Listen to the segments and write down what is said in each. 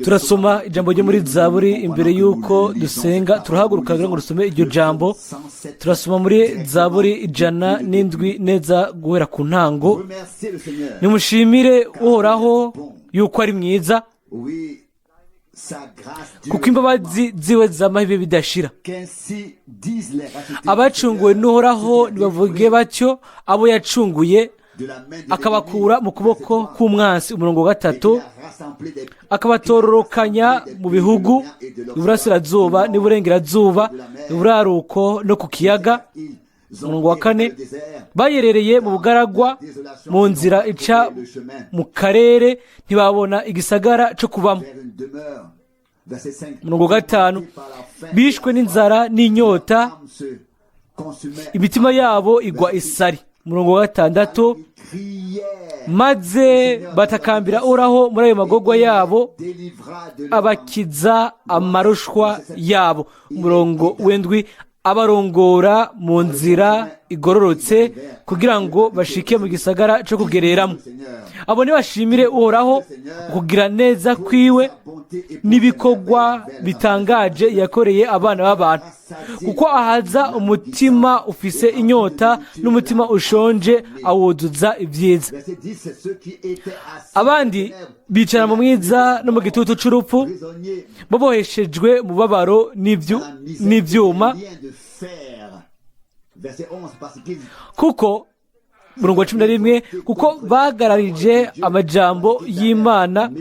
Turasoma ijambo ryo muri Zaburi imbere y'uko dusenga. Turahaguruka kugira ngo dusome iryo jambo. Turasoma muri Zaburi 107 neza guhera ku ntango. Nimushimire Uhoraho yuko ari mwiza, kuko imbabazi ziwe zamaho ibihe bidashira. Abacunguwe n'Uhoraho ntibavuge batyo, abo yacunguye akabakura mu kuboko k'umwansi. Umurongo wa 3: akabatororokanya mu bihugu, iburasirazuba n'iburengerazuba, iburaruko no ku kiyaga. Umurongo wa 4: bayerereye mu bugaragwa, mu nzira ica mu karere, ntibabona igisagara cyo kubamo. Umurongo wa 5: bishwe n'inzara n'inyota, imitima yabo igwa isari. Umurongo wa 6: maze batakambira Uhoraho muri ayo magorwa yabo, abakiza amarushwa yabo. Umurongo w'7: abarongora mu nzira igororotse kugira ngo bashike mu gisagara cyo kugereramo. Abo ntibashimire Uhoraho kugira neza kwiwe n'ibikorwa bitangaje yakoreye abana b'abantu, kuko ahaza umutima ufise inyota, n'umutima ushonje awuzuza ibyiza. Abandi bicara mu mwiza no mu gitutu c'urupfu, baboheshejwe mubabaro n'ivyuma, kuko, murongo wa 11, kuko bagararije amajambo y'Imana,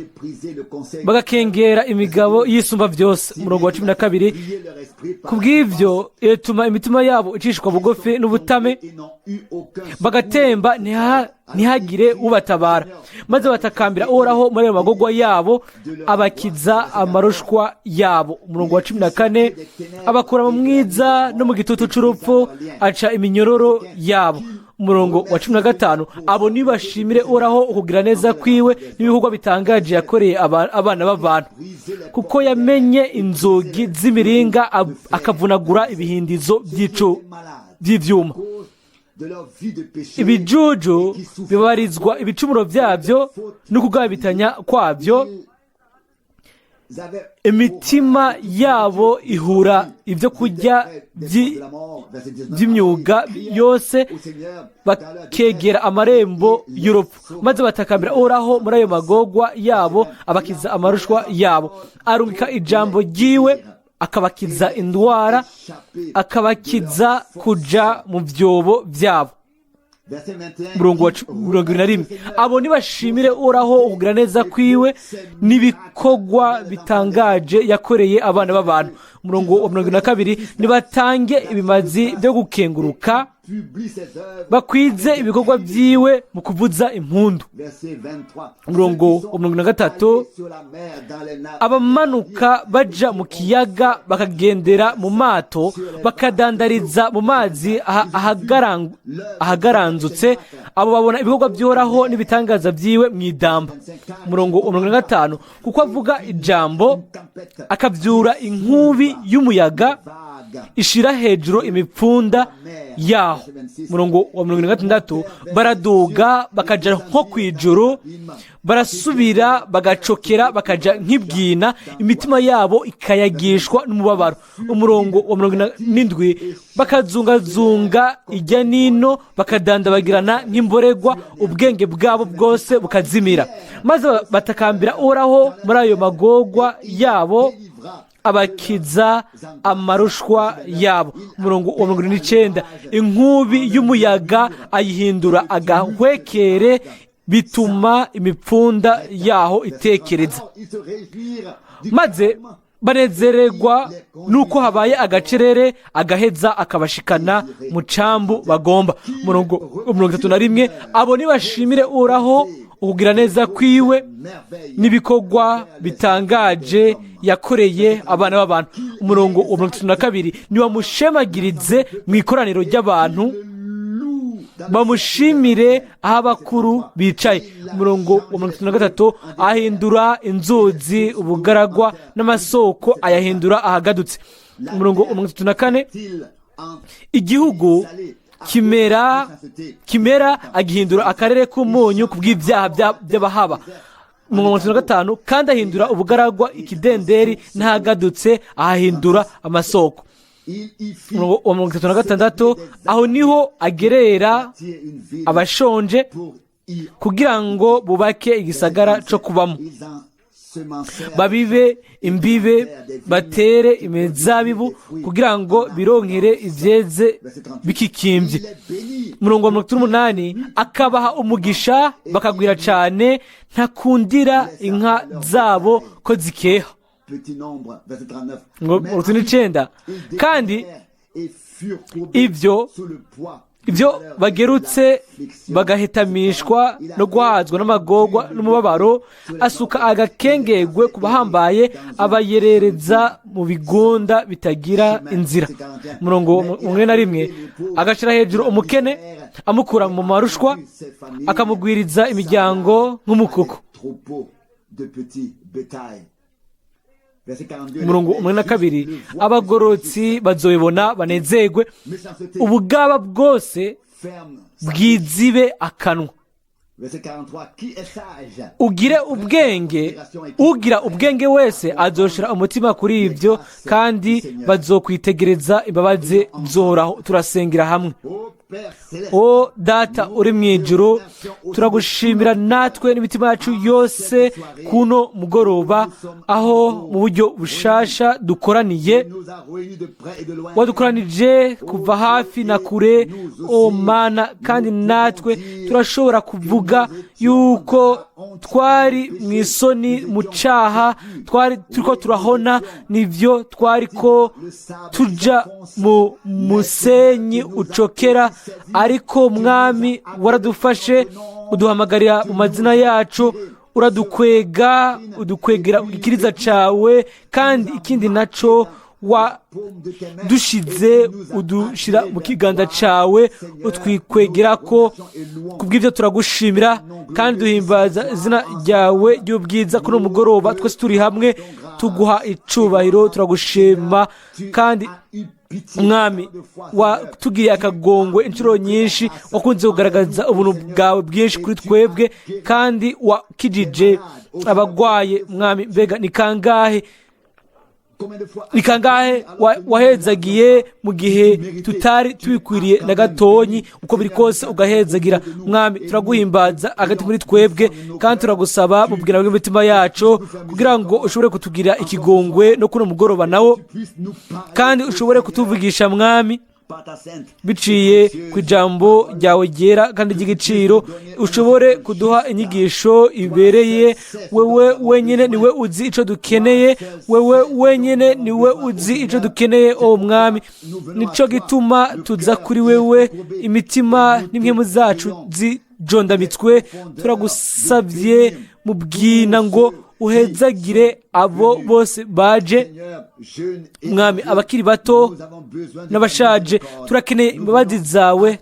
bagakengera imigabo y'Isumba byose. Umurongo wa 12: ku bw'ibyo ituma imitima yabo icishwa bugufi n'ubutame, bagatemba, ntihagire ubatabara. Maze batakambira Uhoraho muri ayo magorwa yabo, abakiza amarushwa yabo. Umurongo wa 14: abakura mu mwiza no mu gitutu c'urupfu, aca iminyororo yabo. Umurongo wa 15: abo nibashimire Uhoraho ukugira neza kwiwe n'ibikorwa bitangaje yakoreye abana b'abantu, kuko yamenye inzugi z'imiringa, akavunagura ibihindizo by'ivyuma. Ibijuju bibabarizwa ibicumuro byabyo no kugabitanya kwabyo, imitima yabo ihura ibyo kurya by'imyuga yose, bakegera amarembo y'urupfu. Maze batakambira Uhoraho muri ayo magorwa yabo, abakiza amarushwa yabo. Arungika ijambo ryiwe, akabakiza indwara, akabakiza kuja mu byobo byabo. Murongo wa 21: abo nibashimire Uhoraho ukugira neza kwiwe n'ibikorwa bitangaje yakoreye abana b'abantu. Umurongo wa 22: nibatange ibimazi byo gukenguruka, bakwize ibikorwa byiwe mu kuvuza impundu. Umurongo wa 23: abamanuka baja mu kiyaga, bakagendera mu mato, bakadandariza mu mazi ahagaranzutse, abo babona ibikorwa by'Uhoraho n'ibitangaza byiwe mu idamba. Umurongo wa 45: kuko avuga ijambo, akabyura inkubi y'umuyaga, ishira hejuru imipfunda yaho. Murongo wa 76: baraduga bakaja nko ku ijuru, barasubira bagacokera bakaja nk'ibwina, imitima yabo ikayagishwa n'umubabaro. Umurongo wa 77: bakazungazunga ijya nino, bakadandabagirana nk'imboregwa, ubwenge bwabo bwose bukazimira. Maze batakambira Uhoraho muri ayo magorwa yabo, abakiza amarushwa yabo. Umurongo wa 79: inkubi y'umuyaga ayihindura agahwekere, bituma imipfunda yaho itekereza. Maze banezererwa nuko habaye agacerere, agaheza akabashikana mu cambu bagomba. Umurongo wa 31: abo nibashimire Uhoraho ukugira neza kwiwe n'ibikorwa bitangaje yakoreye abana b'abantu. Umurongo wa 32: nibamushemagirize mu ikoraniro ry'abantu, bamushimire aho abakuru bicaye. Umurongo wa 33: ahindura inzuzi ubugaragwa, n'amasoko ayahindura ahagadutse. Umurongo wa 34: igihugu kimera kimera agihindura akarere k'umunyu ku bw'ibyaha by'abahaba. 35, kandi ahindura ubugaragwa ikidenderi, ntagadutse ahahindura amasoko. Umurongo wa 36, aho niho agerera abashonje kugira ngo bubake igisagara cyo kubamo, babibe imbibe, batere imizabibu kugira ngo bironkere ibyeze bikikimbye. Umurongo wa 38, akabaha umugisha bakagwira cyane, ntakundira inka zabo ko zikeha. Ngo 39, kandi ibyo bagerutse bagahetamishwa no guhazwa n'amagorwa n'umubabaro, asuka agakengegwe ku bahambaye, abayerereza mu bigunda bitagira inzira. Umurongo 1, agashyira hejuru umukene amukura mu marushwa, akamugwiriza imiryango nk'umukuku. Umurongo 12, abagororotsi bazoyibona banezerwe, ubugaba bwose bwizibe akanwa. Ugire ubwenge, ugira ubwenge wese azoshira umutima kuri ibyo, kandi bazokwitegereza imbabazi zohoraho. Turasengera hamwe. O Data uri mu ijuru, turagushimira natwe n'imitima yacu yose kuno mugoroba, aho mu buryo bushasha dukoraniye. Wadukoranije kuva hafi na kure, o Mana, kandi natwe turashobora kuvuga yuko twari mu isoni, mu cyaha, twari turiko turahona, nibyo, twari ko tuja mu musenyi ucokera, ariko Mwami waradufashe, uduhamagarira mu mazina yacu, uradukwega, udukwegera igikiriza cawe, kandi ikindi naco wadushize, udushira mu kiganza cawe, utwikwegera ko. Kubw'ibyo turagushimira kandi duhimbaza izina ryawe ry'ubwiza. Kuri mugoroba twese turi hamwe tuguha icubahiro, turagushima. Kandi Mwami, watugiriye akagongwe inshuro nyinshi, wakunze kugaragaza ubuntu bwawe bwinshi kuri twebwe, kandi wakijije abagwaye. Mwami, mbega ni kangahe, ni kangahe wahezagiye mu gihe tutari tubikwiriye na gatonyi, uko biri kose ugahezagira. Mwami, turaguhimbaza hagati muri twebwe, kandi turagusaba mu bwira bw'imitima yacu kugira ngo ushobore kutugira ikigongwe no kuno mugoroba nawo, kandi ushobore kutuvugisha, Mwami, biciye ku ijambo ryawe ryera kandi ry'igiciro, ushobore kuduha inyigisho ibereye. Wewe wenyine niwe uzi icyo dukeneye, wewe wenyine niwe uzi icyo dukeneye, o Mwami. Nicyo gituma tuza kuri wewe, imitima n'impwemu zacu zijondamitswe. Turagusabye mu bwina ngo uhezagire abo bose baje, Mwami, abakiri bato n'abashaje. Turakeneye imbabazi zawe.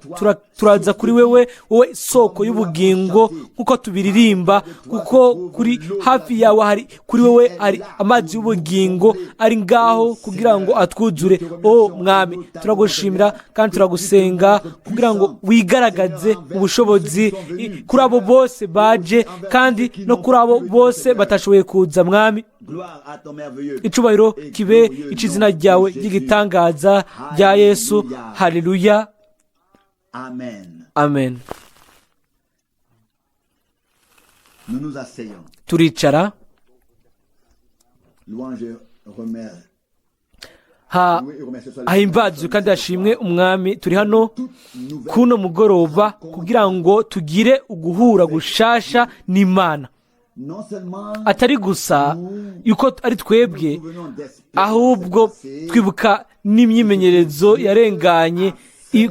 Turaza kuri wewe, wowe soko y'ubugingo, nk'uko tubiririmba, kuko kuri hafi yawe hari, kuri wewe hari amazi y'ubugingo ari ngaho kugira ngo atwuzure. O Mwami, turagushimira kandi turagusenga kugira ngo wigaragaze mu bushobozi kuri abo bose baje, kandi no kuri abo bose batashoboye kuza. Mwami, icubahiro kibe ic'izina ryawe ry'igitangaza rya Yesu. Haleluya, amen. Turicara. Hahimbazwe kandi hashimwe Umwami. Turi hano kuno mugoroba kugira ngo tugire uguhura gushasha n'Imana, atari gusa yuko ari twebwe, ahubwo twibuka n'imyimenyerezo yarenganye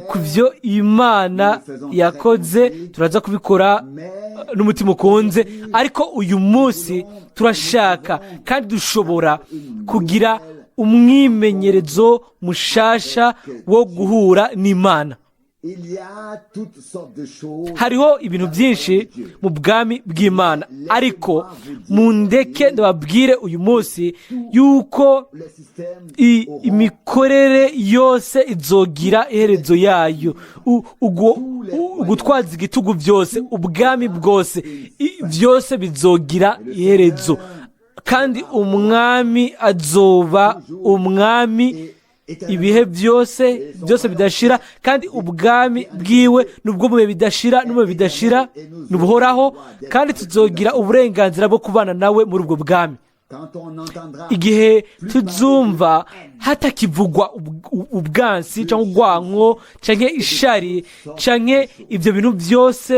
ku byo Imana yakoze. Turaza kubikora n'umutima ukunze, ariko uyu munsi turashaka kandi dushobora kugira umwimenyerezo mushasha wo guhura n'Imana. Hariho ibintu byinshi mu bwami bw'Imana, ariko mundeke ndababwire uyu munsi yuko imikorere yose izogira iherezo yayo. Ugutwaza igitugu byose, ubwami bwose, byose bizogira iherezo, kandi umwami azoba umwami ibihe byose byose bidashira, kandi ubwami bwiwe nubwo mu bihe bidashira no mu bihe bidashira nubuhoraho, kandi tuzogira uburenganzira bwo kubana nawe muri ubwo bwami. Igihe tuzumva hatakivugwa ubwansi cyangwa urwanko cyangwa ishari cyangwa ibyo bintu byose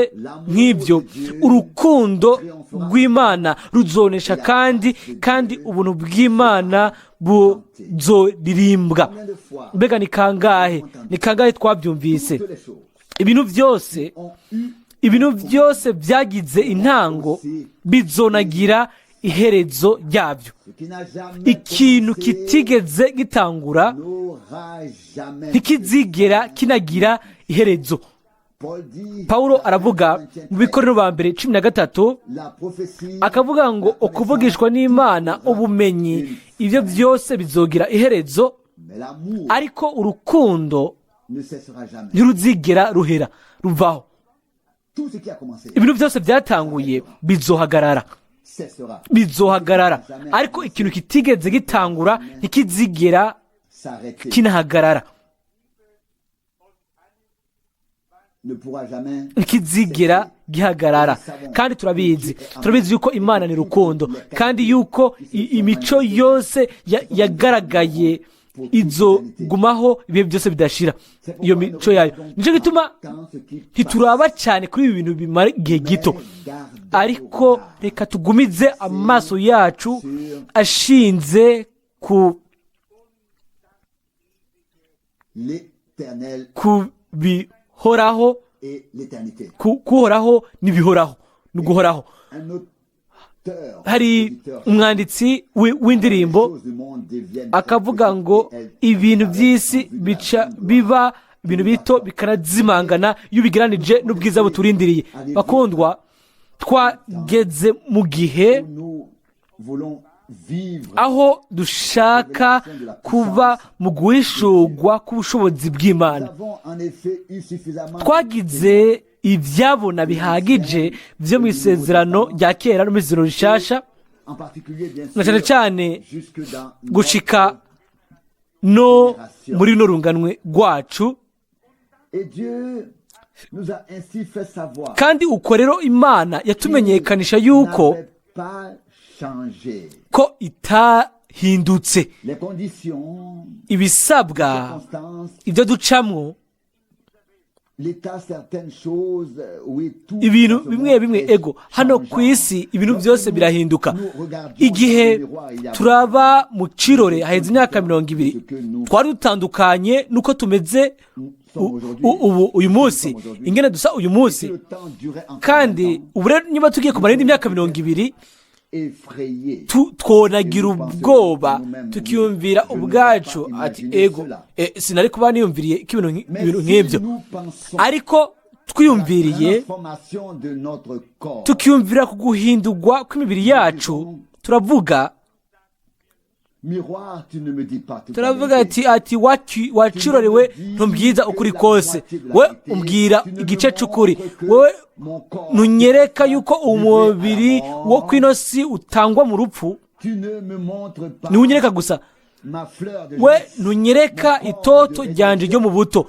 nk'ibyo, urukundo rw'Imana ruzonesha, kandi ubuntu bw'Imana buzoririmbwa. Mbega ni kangahe, ni kangahe twabyumvise? Ibintu byose byagize intango bizonagira iherezo ryabyo. Ikintu kitigeze gitangura ntikizigera kinagira iherezo. Paulo aravuga mu Bikorero ba mbere 13, akavuga ngo ukuvugishwa n'Imana, ubumenyi, ibyo byose bizogira iherezo, ariko urukundo ntiruzigera ruhera ruvaho. Ibintu byose byatanguye bizohagarara, bizohagarara, ariko ikintu kitigeze gitangura ntikizigera kinahagarara, ntikizigera gihagarara. Kandi turabizi yuko Imana ni rukundo, kandi yuko imico yose yagaragaye izogumaho ibihe byose bidashira, iyo mico yayo. Nicyo gituma ntituraba cyane kuri ibi bintu bimara igihe gito, ariko reka tugumize amaso yacu ashinze ku bihoraho, kuhoraho n'ibihoraho ni uguhoraho. Hari umwanditsi w'indirimbo akavuga ngo ibintu by'isi bica biba ibintu bito bikanazimangana iyo ubigeranije n'ubwiza buturindiriye. Bakundwa, twageze mu gihe aho dushaka kuba mu guhishurwa k'ubushobozi bw'Imana. Twagize ibyabona bihagije byo mu isezerano rya kera no mu isezerano rishasha, na cyane cyane gushika no muri runo runganwe rwacu. Kandi uko rero Imana yatumenyekanisha yuko ko itahindutse. Ibisabwa, ibyo ducamwo, ibintu bimwe bimwe, ego, hano ku isi ibintu byose birahinduka. Igihe turaba mu kirore haheze imyaka 20, twari dutandukanye nuko tumeze ubu uyu munsi, ingene dusa uyu munsi. Kandi ubu rero niba tugiye kumara indi myaka 20, twonagira ubwoba, tukiyumvira ubwacu ati ego, sinari kuba niyumviriye ko ibintu nk'ibyo. Ariko twiyumviriye, tukiyumvira ku guhindurwa kw'imibiri yacu, turavuga ati wacirorewe, ntumbwiza ukuri kose, we umbwira igice cy'ukuri, wowe ntunyereka yuko umubiri wo ku ino si utangwa mu rupfu, ntiwunyereka gusa, we ntunyereka itoto ryanje ryo mu buto,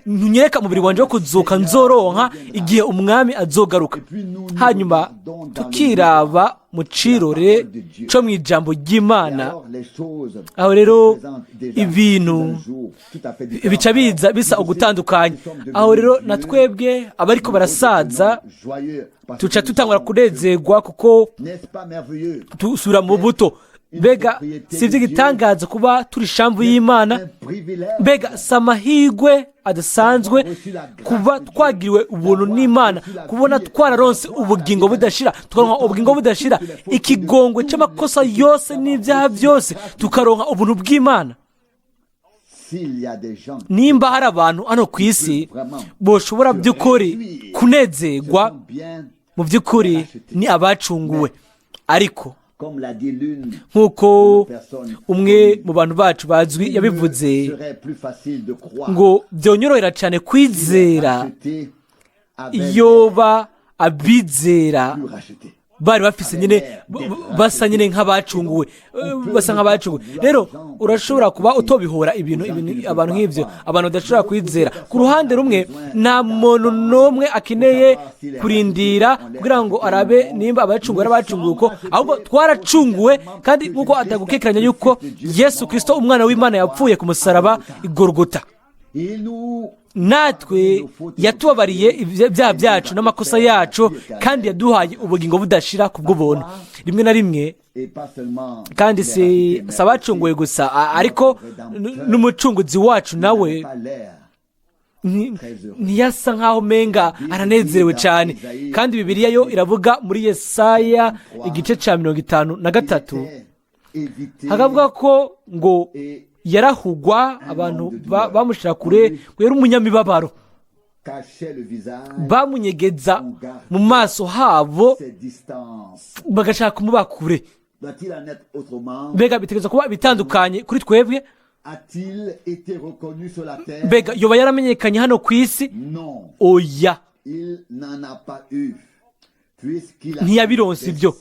ntunyereka umubiri wanje wo kuzuka nzoronka igihe umwami azogaruka. Hanyuma tukiraba mu cirore co mu ijambo ry'Imana, aho rero ibintu bica biza bisa ugutandukanya. Aho rero na twebwe abariko barasaza tuca tutangura kunezerwa kuko tusubira mu buto. Mbega si iby'igitangaza kuba turi ishamvu y'Imana? Mbega si amahirwe adasanzwe kuba twagiriwe ubuntu n'Imana, kubona twararonse ubugingo budashira, tukaronka ubugingo budashira, ikigongwe cy'amakosa yose n'ibyaha byose, tukaronka ubuntu bw'Imana? Nimba hari abantu hano ku isi boshobora by'ukuri kunezerwa, mu by'ukuri ni abacunguwe. Ariko nk'uko umwe mu bantu bacu bazwi yabivuze ngo byonyorohera cyane kwizera yoba abizera bari bafise nyine basa nyine nk'abacunguwe, basa nk'abacunguwe. Rero urashobora kuba utobihora ibintu abantu nk'ibyo, abantu badashobora kwizera. Ku ruhande rumwe, nta muntu n'umwe akeneye kurindira kugira ngo arabe nimba abacunguwe ari abacunguwe uko, ahubwo twaracunguwe. Kandi nk'uko atagukekeranya yuko Yesu Kirisito umwana w'Imana yapfuye ku musaraba igorogota, natwe yatubabariye ibyaha byacu n'amakosa yacu, kandi yaduhaye ubugingo budashira ku bw'ubuntu. Rimwe na rimwe kandi si abacunguwe gusa, ariko n'umucunguzi wacu nawe ntiyasa nk'aho menga aranezerewe cyane. Kandi Bibiliya yo iravuga muri Yesaya igice cya 53, hakavuga ko ngo yarahugwa, abantu bamushyira kure, ngo yari umunyamibabaro, bamunyegeza mu maso habo, bagashaka kumuba kure. Mbega bitegereza kuba bitandukanye kuri twebwe? Mbega yoba yaramenyekanye hano ku isi? Oya, ntiyabironse ibyo,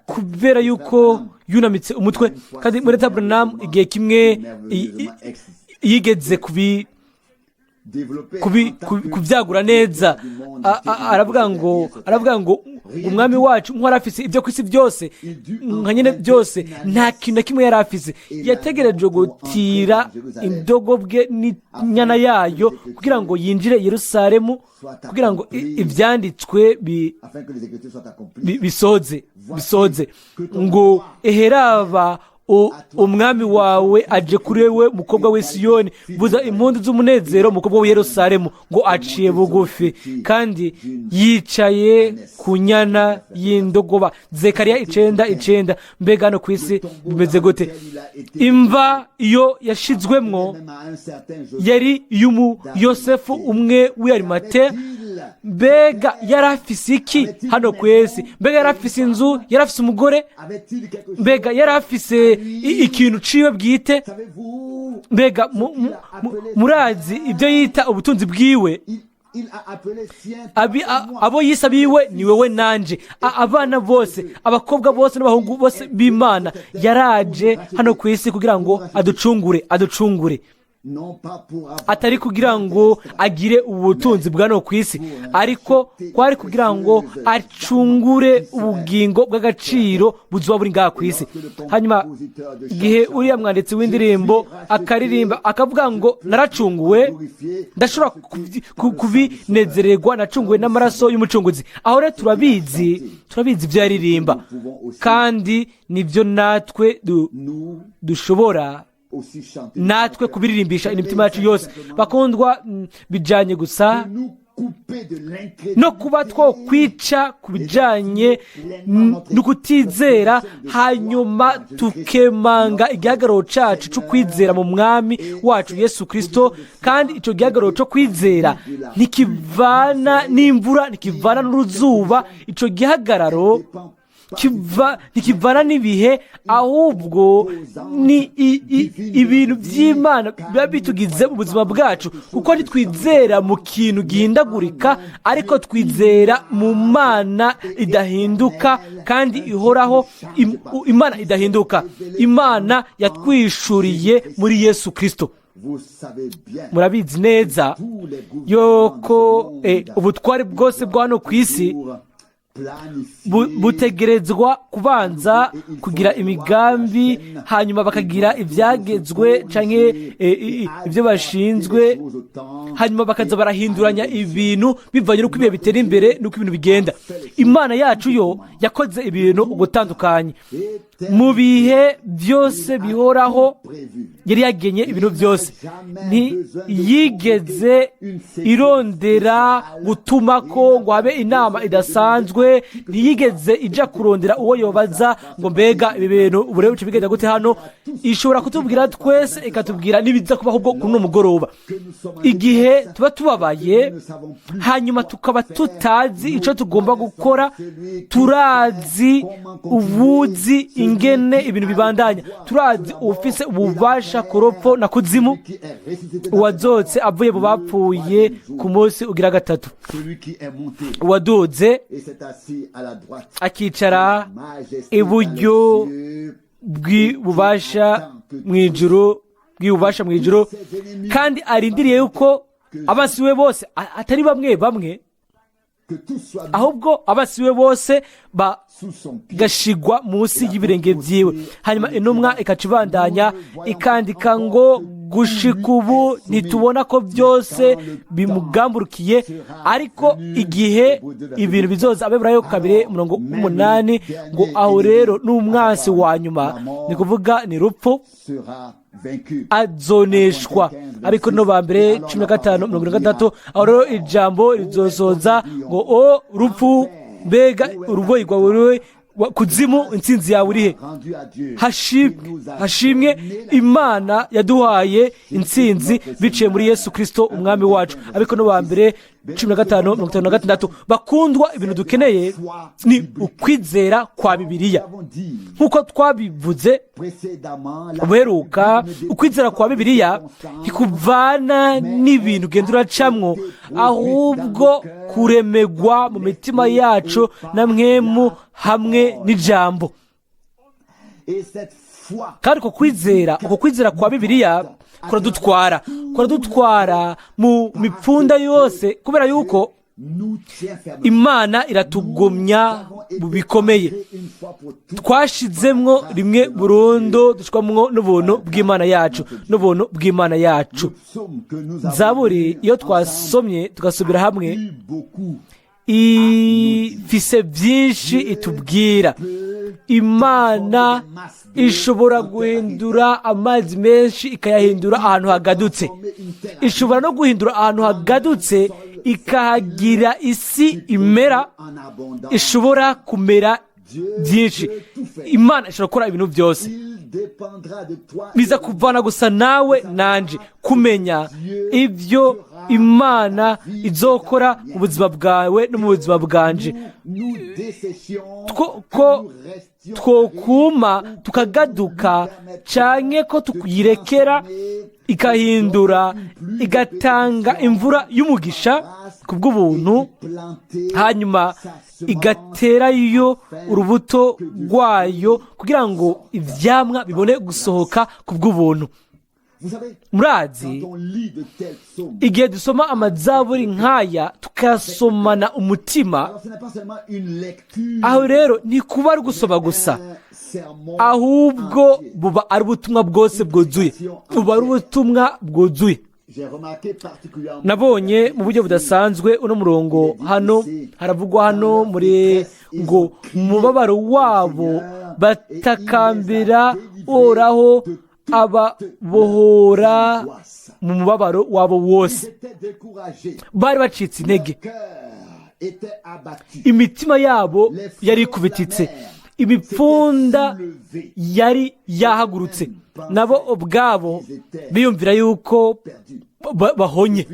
kubera yuko yunamitse umutwe. Kandi muri Branham igihe kimwe yigeze kubyagura neza, aravuga ngo umwami wacu nk'uwari afise ibyo ku isi byose, nka nyine byose, nta kintu na kimwe yari afise. Yategereje gutira indogobwe n'inyana yayo kugira ngo yinjire Yerusalemu, kugira ngo ibyanditswe bisoze ngo: "Eheraba umwami wawe aje kuri wewe, mukobwa w'i Siyoni. Buza impundu z'umunezero, mukobwa w'i Yerusalemu, ngo aciye bugufi kandi yicaye ku nyana y'indogoba." Zekariya 9:9. Mbega hano ku isi bimeze gute? Imva iyo yashizwemwo yari iy'umu Yosefu umwe w'i Arimate. Mbega yari afise iki hano ku isi? Mbega yari afise inzu? Yari afise umugore? Mbega yari afise ikintu ciwe bwite? Mbega murazi ibyo yita ubutunzi bwiwe? Abo yise abiwe ni wowe nanje, abana bose, abakobwa bose n'abahungu bose b'Imana. Yaraje hano ku isi kugira ngo aducungure, atari kugira ngo agire ubutunzi bwa hano ku isi, ariko kwari kugira ngo acungure ubugingo bw'agaciro buzuba buri ngaha ku isi. Hanyuma igihe uriya mwanditsi w'indirimbo akaririmba akavuga ngo: "Naracunguwe, ndashobora kubinezererwa, nacunguwe n'amaraso y'umucunguzi." Aho rero turabizi ibyo yaririmba, kandi nibyo natwe dushobora natwe kubiririmbisha imitima yacu yose. Bakundwa, bijyanye gusa no kuba twokwica ku bijyanye no kutizera, hanyuma tukemanga igihagararo cyacu cyo kwizera mu mwami wacu Yesu Kirisito. Kandi icyo gihagararo cyo kwizera ntikivana n'imvura, ntikivana n'uruzuba. Icyo gihagararo ntikivana n'ibihe, ahubwo ni ibintu by'Imana biba bitugize mu buzima bwacu, kuko ntitwizera mu kintu gihindagurika, ariko twizera mu Mana idahinduka kandi ihoraho, Imana idahinduka, Imana yatwishuriye muri Yesu Kirisito. Murabizi neza yuko ubutware bwose bwa hano ku isi butegerezwa kubanza kugira imigambi, hanyuma bakagira ibyagezwe cyangwa ibyo bashinzwe, hanyuma bakaza barahinduranya ibintu bivanye n'uko ibihe bitera imbere n'uko ibintu bigenda. Imana yacu yo yakoze ibintu ugutandukanye. Mu bihe byose bihoraho yari yagenye ibintu byose. Ntiyigeze irondera gutuma ko ngo habe inama idasanzwe. yiwe, ntiyigeze ijya kurondera uwo yobaza ngo: "Mbega ibi bintu ubu bice bigenda gute hano?" Ishobora kutubwira twese, ikatubwira n'ibiza kubaho ubwo kuri uno mugoroba. Igihe tuba tubabaye, hanyuma tukaba tutazi icyo tugomba gukora, turazi ubuzi ingene ibintu bibandanya. Turazi ufise ububasha ku rupfu na kuzimu, uwazotse avuye mu bapfuye ku munsi ugira gatatu, uwaduze akicara iburyo bw'ububasha mu ijuru, bw'ububasha mu ijuru, kandi arindiriye yuko abasiwe bose, atari bamwe bamwe, ahubwo abasiwe bose bagashigwa munsi y'ibirenge byiwe. Hanyuma intumwa ikaca ibandanya ikandika ngo: "Gushika ubu ntitubona ko byose bimugamburukiye, ariko igihe ibintu bizoza." Abeburayo 2:8 ngo: "Aho rero n'umwansi wa nyuma, ni kuvuga ni rupfu, azoneshwa." Ariko no ba mbere 15:46, aho rero ijambo rizosoza ngo: "O rupfu, mbega uruboyi rwawe, kuzimu, intsinzi yawe urihe?" Hashimwe Imana yaduhaye intsinzi biciye muri Yesu Kirisito Umwami wacu. Ariko no ba mbere 15:56. Bakundwa, ibintu dukeneye ni ukwizera kwa Bibiliya. Nk'uko twabivuze ubuheruka, ukwizera kwa Bibiliya ntikuvana n'ibintu ugenda uracamwo, ahubwo kuremegwa mu mitima yacu na Mpwemu hamwe n'ijambo. Kandi uko kwizera kwa Bibiliya kuradutwara mu mipfunda yose, kubera yuko Imana iratugumya mu bikomeye. Twashizemwo rimwe burundu, dushwamwo n'ubuntu bw'Imana yacu, n'ubuntu bw'Imana yacu. Zaburi iyo twasomye tugasubira hamwe ifise byinshi itubwira. Imana ishobora guhindura amazi menshi ikayahindura ahantu hagadutse. Ishobora no guhindura ahantu hagadutse ikahagira isi imera, ishobora kumera byinshi. Imana ishobora gukora ibintu byose. Biza kuvana gusa nawe nanje kumenya ibyo Imana izokora mu buzima bwawe no mu buzima bwanje, ko twokuma tukagaduka canke ko tuyirekera ikahindura, igatanga imvura y'umugisha ku bw'ubuntu, hanyuma igaterayo urubuto rwayo kugira ngo ivyamwa bibone gusohoka ku bw'ubuntu. Murazi, igihe dusoma amazaburi nk'aya tukayasomana umutima, aho rero ni kuba ari gusoma gusa, ahubwo buba ari ubutumwa bwose bwuzuye, buba ari ubutumwa bwuzuye. Nabonye mu buryo budasanzwe uno murongo hano. Haravugwa hano muri ngo: "Mu mubabaro wabo batakambira Uhoraho, ababohora mu mubabaro wabo wose." Bari bacitse intege, imitima yabo yari ikubititse, imipfunda yari yahagurutse, nabo ubwabo biyumvira yuko bahonye.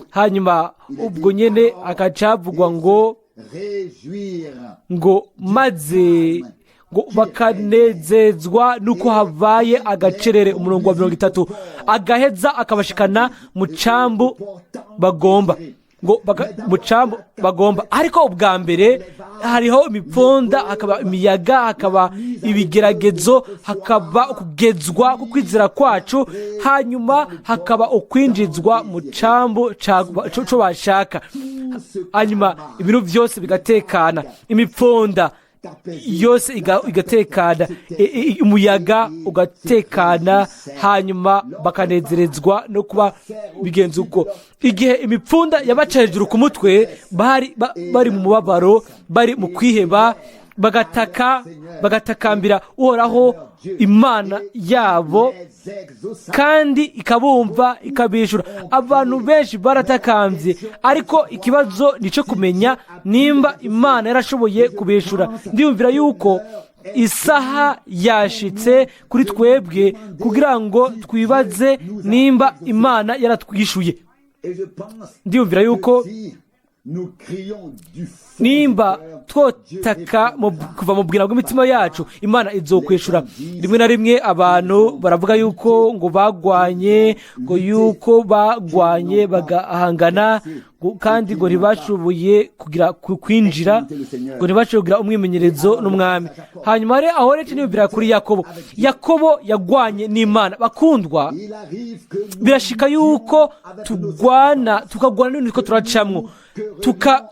Hanyuma ubwo nyine havugwa ngo maze ngo bakanezezwa nuko habaye agacerere. Umurongo wa 30: "Agaheza akabashikana mu cambu bagomba", ngo mu cambu bagomba. Ariko ubwa mbere hariho imipfunda, hakaba imiyaga, hakaba ibigeragezo, hakaba ukugezwa ku kwizera kwacu, hanyuma hakaba ukwinjizwa mu cambu co bashaka, hanyuma ibintu byose bigatekana, imipfunda yose igatekana, umuyaga ugatekana, hanyuma bakanezerezwa no kuba bigenze uko. Igihe imipfunda yabaca hejuru ku mutwe, bari mu mubabaro, bari mu kwiheba, Bagataka, bagatakambira Uhoraho Imana yabo, kandi ikabumva, ikabishura. Abantu benshi baratakambye, ariko ikibazo ni icyo kumenya nimba Imana yarashoboye kubishura. Ndiyumvira yuko isaha yashitse kuri twebwe kugira ngo twibaze nimba Imana yaratwishuye. Ndiyumvira yuko nimba twotaka kuva mu bwira bw'imitima yacu, Imana izokwishura. Rimwe na rimwe abantu baravuga yuko ngo bagwanye, ngo yuko bagwanye bagahangana, kandi ngo ntibashoboye kugira kwinjira, ngo ntibashoboye kugira umwimenyerezo n'umwami. Hanyuma rero aho rero niyumvira kuri Yakobo. Yakobo yagwanye n'Imana. Bakundwa, birashika yuko tugwana, tukagwana n'ibintu two turacamwo,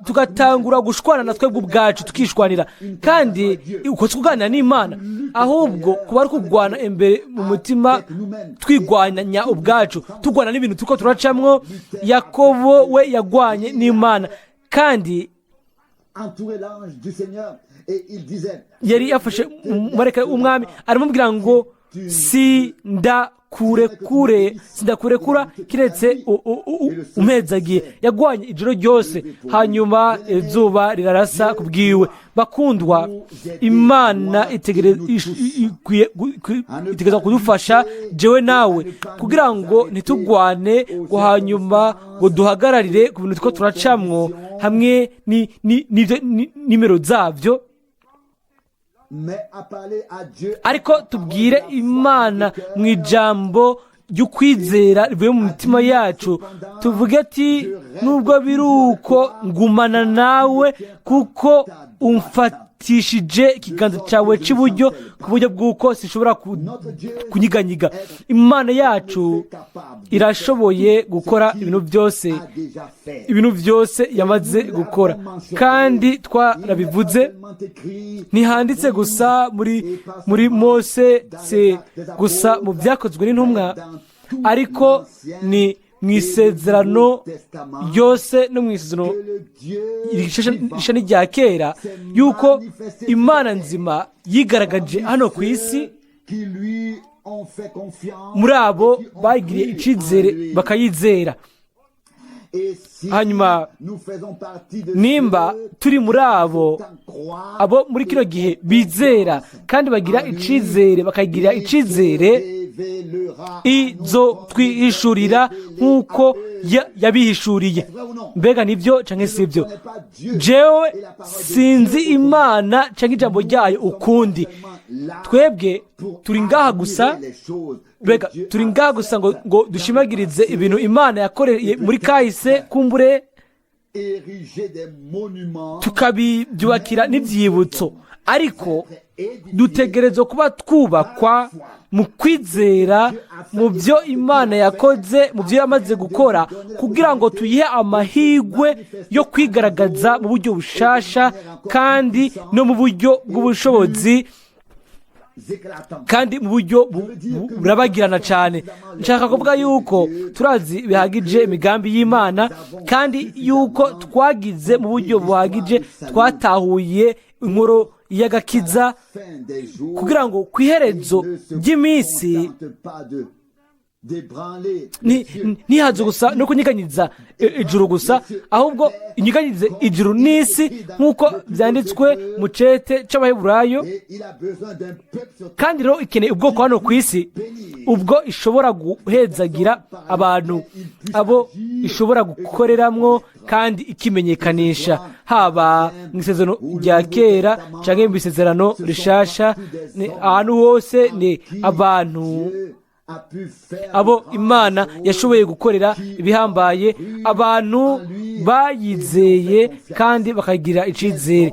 tugatangura gushwana na twebwe ubwacu, tukishwanira. Kandi uko si kuganira n'Imana, ahubwo kuba ari kugwana imbere mu mutima, twigwanya ubwacu, tugwana n'ibintu turiko turacamwo. Yakobo we yagwanye n'Imana, kandi yari yafashe umumarayika w'umwami, aramubwira ngo: "Sindakurekure, sindakurekura kiretse umpezagiye." Yagwanye ijoro ryose, hanyuma izuba rirarasa ku bwiwe. Bakundwa, Imana itegereza kudufasha jewe nawe kugira ngo ntitugwane, ngo hanyuma ngo duhagararire ku bintu two turacamwo hamwe nimero zabyo, ariko tubwire Imana mu ijambo ry'ukwizera rivuye mu mitima yacu, tuvuge ati: "Nubwo biri uko, ngumana nawe, kuko umfatishije ikiganza cyawe cy'iburyo ku buryo bw'uko sishobora kunyiganyiga." Imana yacu irashoboye gukora ibintu byose, ibintu byose yamaze gukora, kandi twarabivuze. Ntihanditse gusa muri Mose, si gusa mu Byakozwe n'Intumwa, ariko ni mu Isezerano ryose no mu Isezerano Rishya n'irya Kera, yuko Imana nzima yigaragaje hano ku isi muri abo bagiriye icyizere, bakayizera. Hanyuma nimba turi muri abo muri kino gihe bizera kandi bagira icyizere, bakagira icyizere, izo twihishurira nk'uko yabihishuriye. Mbega nibyo cyangwa si ibyo? Jewe sinzi Imana cyangwa ijambo ryayo ukundi. Twebwe turi ngaha gusa, mbega turi ngaha gusa ngo dushimagirize ibintu Imana yakoreye muri kahise, kumbure tukabibyubakira n'ibyibutso, ariko dutegerezwa kuba twubakwa mu kwizera mu byo Imana yakoze, mu byo yamaze gukora, kugira ngo tuyihe amahirwe yo kwigaragaza mu buryo bushasha kandi no mu buryo bw'ubushobozi kandi mu buryo burabagirana cyane. Nshaka kuvuga yuko turazi bihagije imigambi y'Imana, kandi yuko twagize mu buryo buhagije, twatahuye inkuru y'agakiza, kugira ngo ku iherezo ry'iminsi ntihaze gusa no kunyiganyiza ijuru gusa, ahubwo inyiganyize ijuru n'isi, nk'uko byanditswe mu cete c'Abaheburayo. Kandi rero ikeneye ubwoko hano ku isi ubwo ishobora guhezagira abantu, abo ishobora gukoreramwo kandi ikimenyekanisha, haba mu Isezerano rya Kera cyangwa mu Isezerano Rishasha. Ni ahantu hose ni abantu abo Imana yashoboye gukorera ibihambaye, abantu bayizeye kandi bakagira icyizere,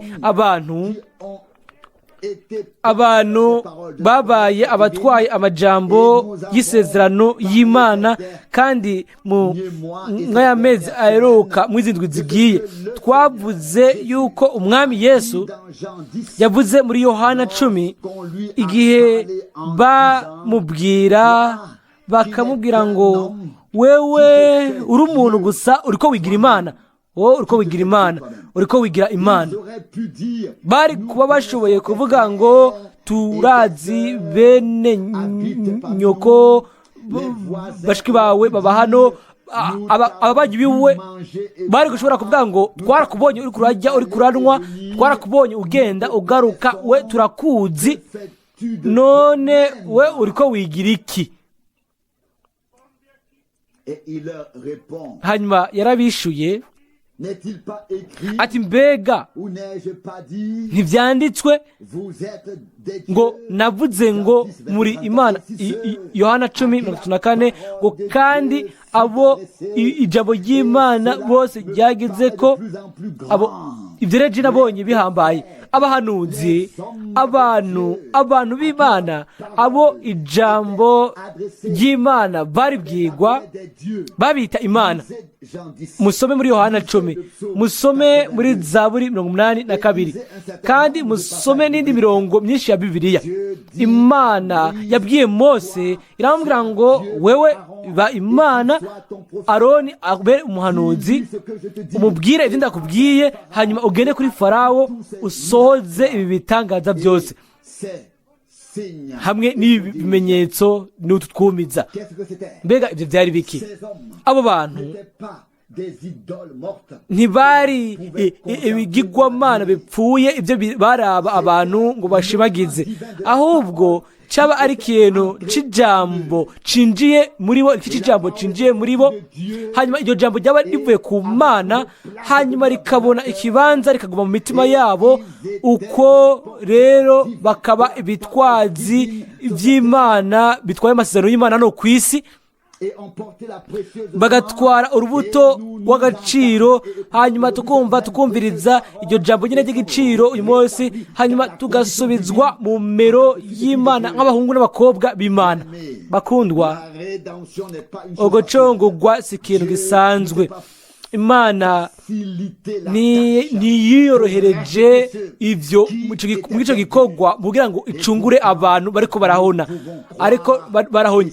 abantu babaye abatwaye amajambo y'isezerano y'Imana. Kandi mu nk'aya mezi aheruka, mu izi ndwi zigiye, twavuze yuko umwami Yesu yavuze muri Yohana 10, igihe bamubwira, bakamubwira ngo: "Wewe uri umuntu gusa, uriko wigira Imana." Wowe uriko wigira Imana, uriko wigira Imana. Bari kuba bashoboye kuvuga ngo: "Turazi bene nyoko, bashiki bawe baba hano." Ababanyi biwe bari gushobora kuvuga ngo: "Twarakubonye uri kurarya, uri kuranywa, twarakubonye ugenda ugaruka, we turakuzi. None we uriko wigira iki?" Et il leur répond, Hanyuma yarabishuye n'est-il pas écrit, ati: "Mbega ou n'ai-je pas dit, ntibyanditswe vous êtes des ngo dieux? navuze ngo muri Imana?" Yohana 10:34 ngo: "Kandi abo ijambo ry'Imana bose ryageze ko abo." Ibyo rero nabonye bihambaye. Abahanuzi, abantu b'Imana, abo ijambo ry'Imana baribwirwa, Des dieux. babita Imana. Jean 10. Musome muri Yohana 10, musome muri Zaburi 82, kandi musome n'indi mirongo myinshi ya Bibiliya. Imana yabwiye Mose, iramubwira ngo: "Wewe ba Imana, Aroni abe umuhanuzi, umubwire ibyo ndakubwiye, hanyuma ugende kuri Farawo usohoze ibi bitangaza byose Ces signes. hamwe n'ibi bimenyetso n'utu twumiza." Qu'est-ce que c'était? Mbega ibyo byari biki? Ces hommes Abo bantu n'étaient pas des idoles mortes. ntibari ibigirwamana bipfuye, ibyo baraba abantu ngo bashibagize. Ahubwo cyaba ari ikintu c'ijambo cinjiye muri bo, iki c'ijambo cinjiye muri bo, hanyuma iryo jambo ryaba rivuye ku Mana, hanyuma rikabona ikibanza, rikaguma mu mitima yabo. Uko rero bakaba ibitwazi by'Imana, bitwaye amasezerano y'Imana no ku isi, Et emporter la précieuse bagatwara urubuto rw'agaciro. Hanyuma tukumva, tukumviriza iryo jambo nyine ry'igiciro uyu munsi, hanyuma tugasubizwa mu mero y'Imana nk'abahungu n'abakobwa b'Imana. Bakundwa, La rédemption n'est pas une chose ugucungurwa si ikintu gisanzwe. Imana faciliter la tâche. Ntiyiyorohereje ibyo muri icyo gikorwa kugira ngo icungure abantu bariko barahona, ariko barahonye.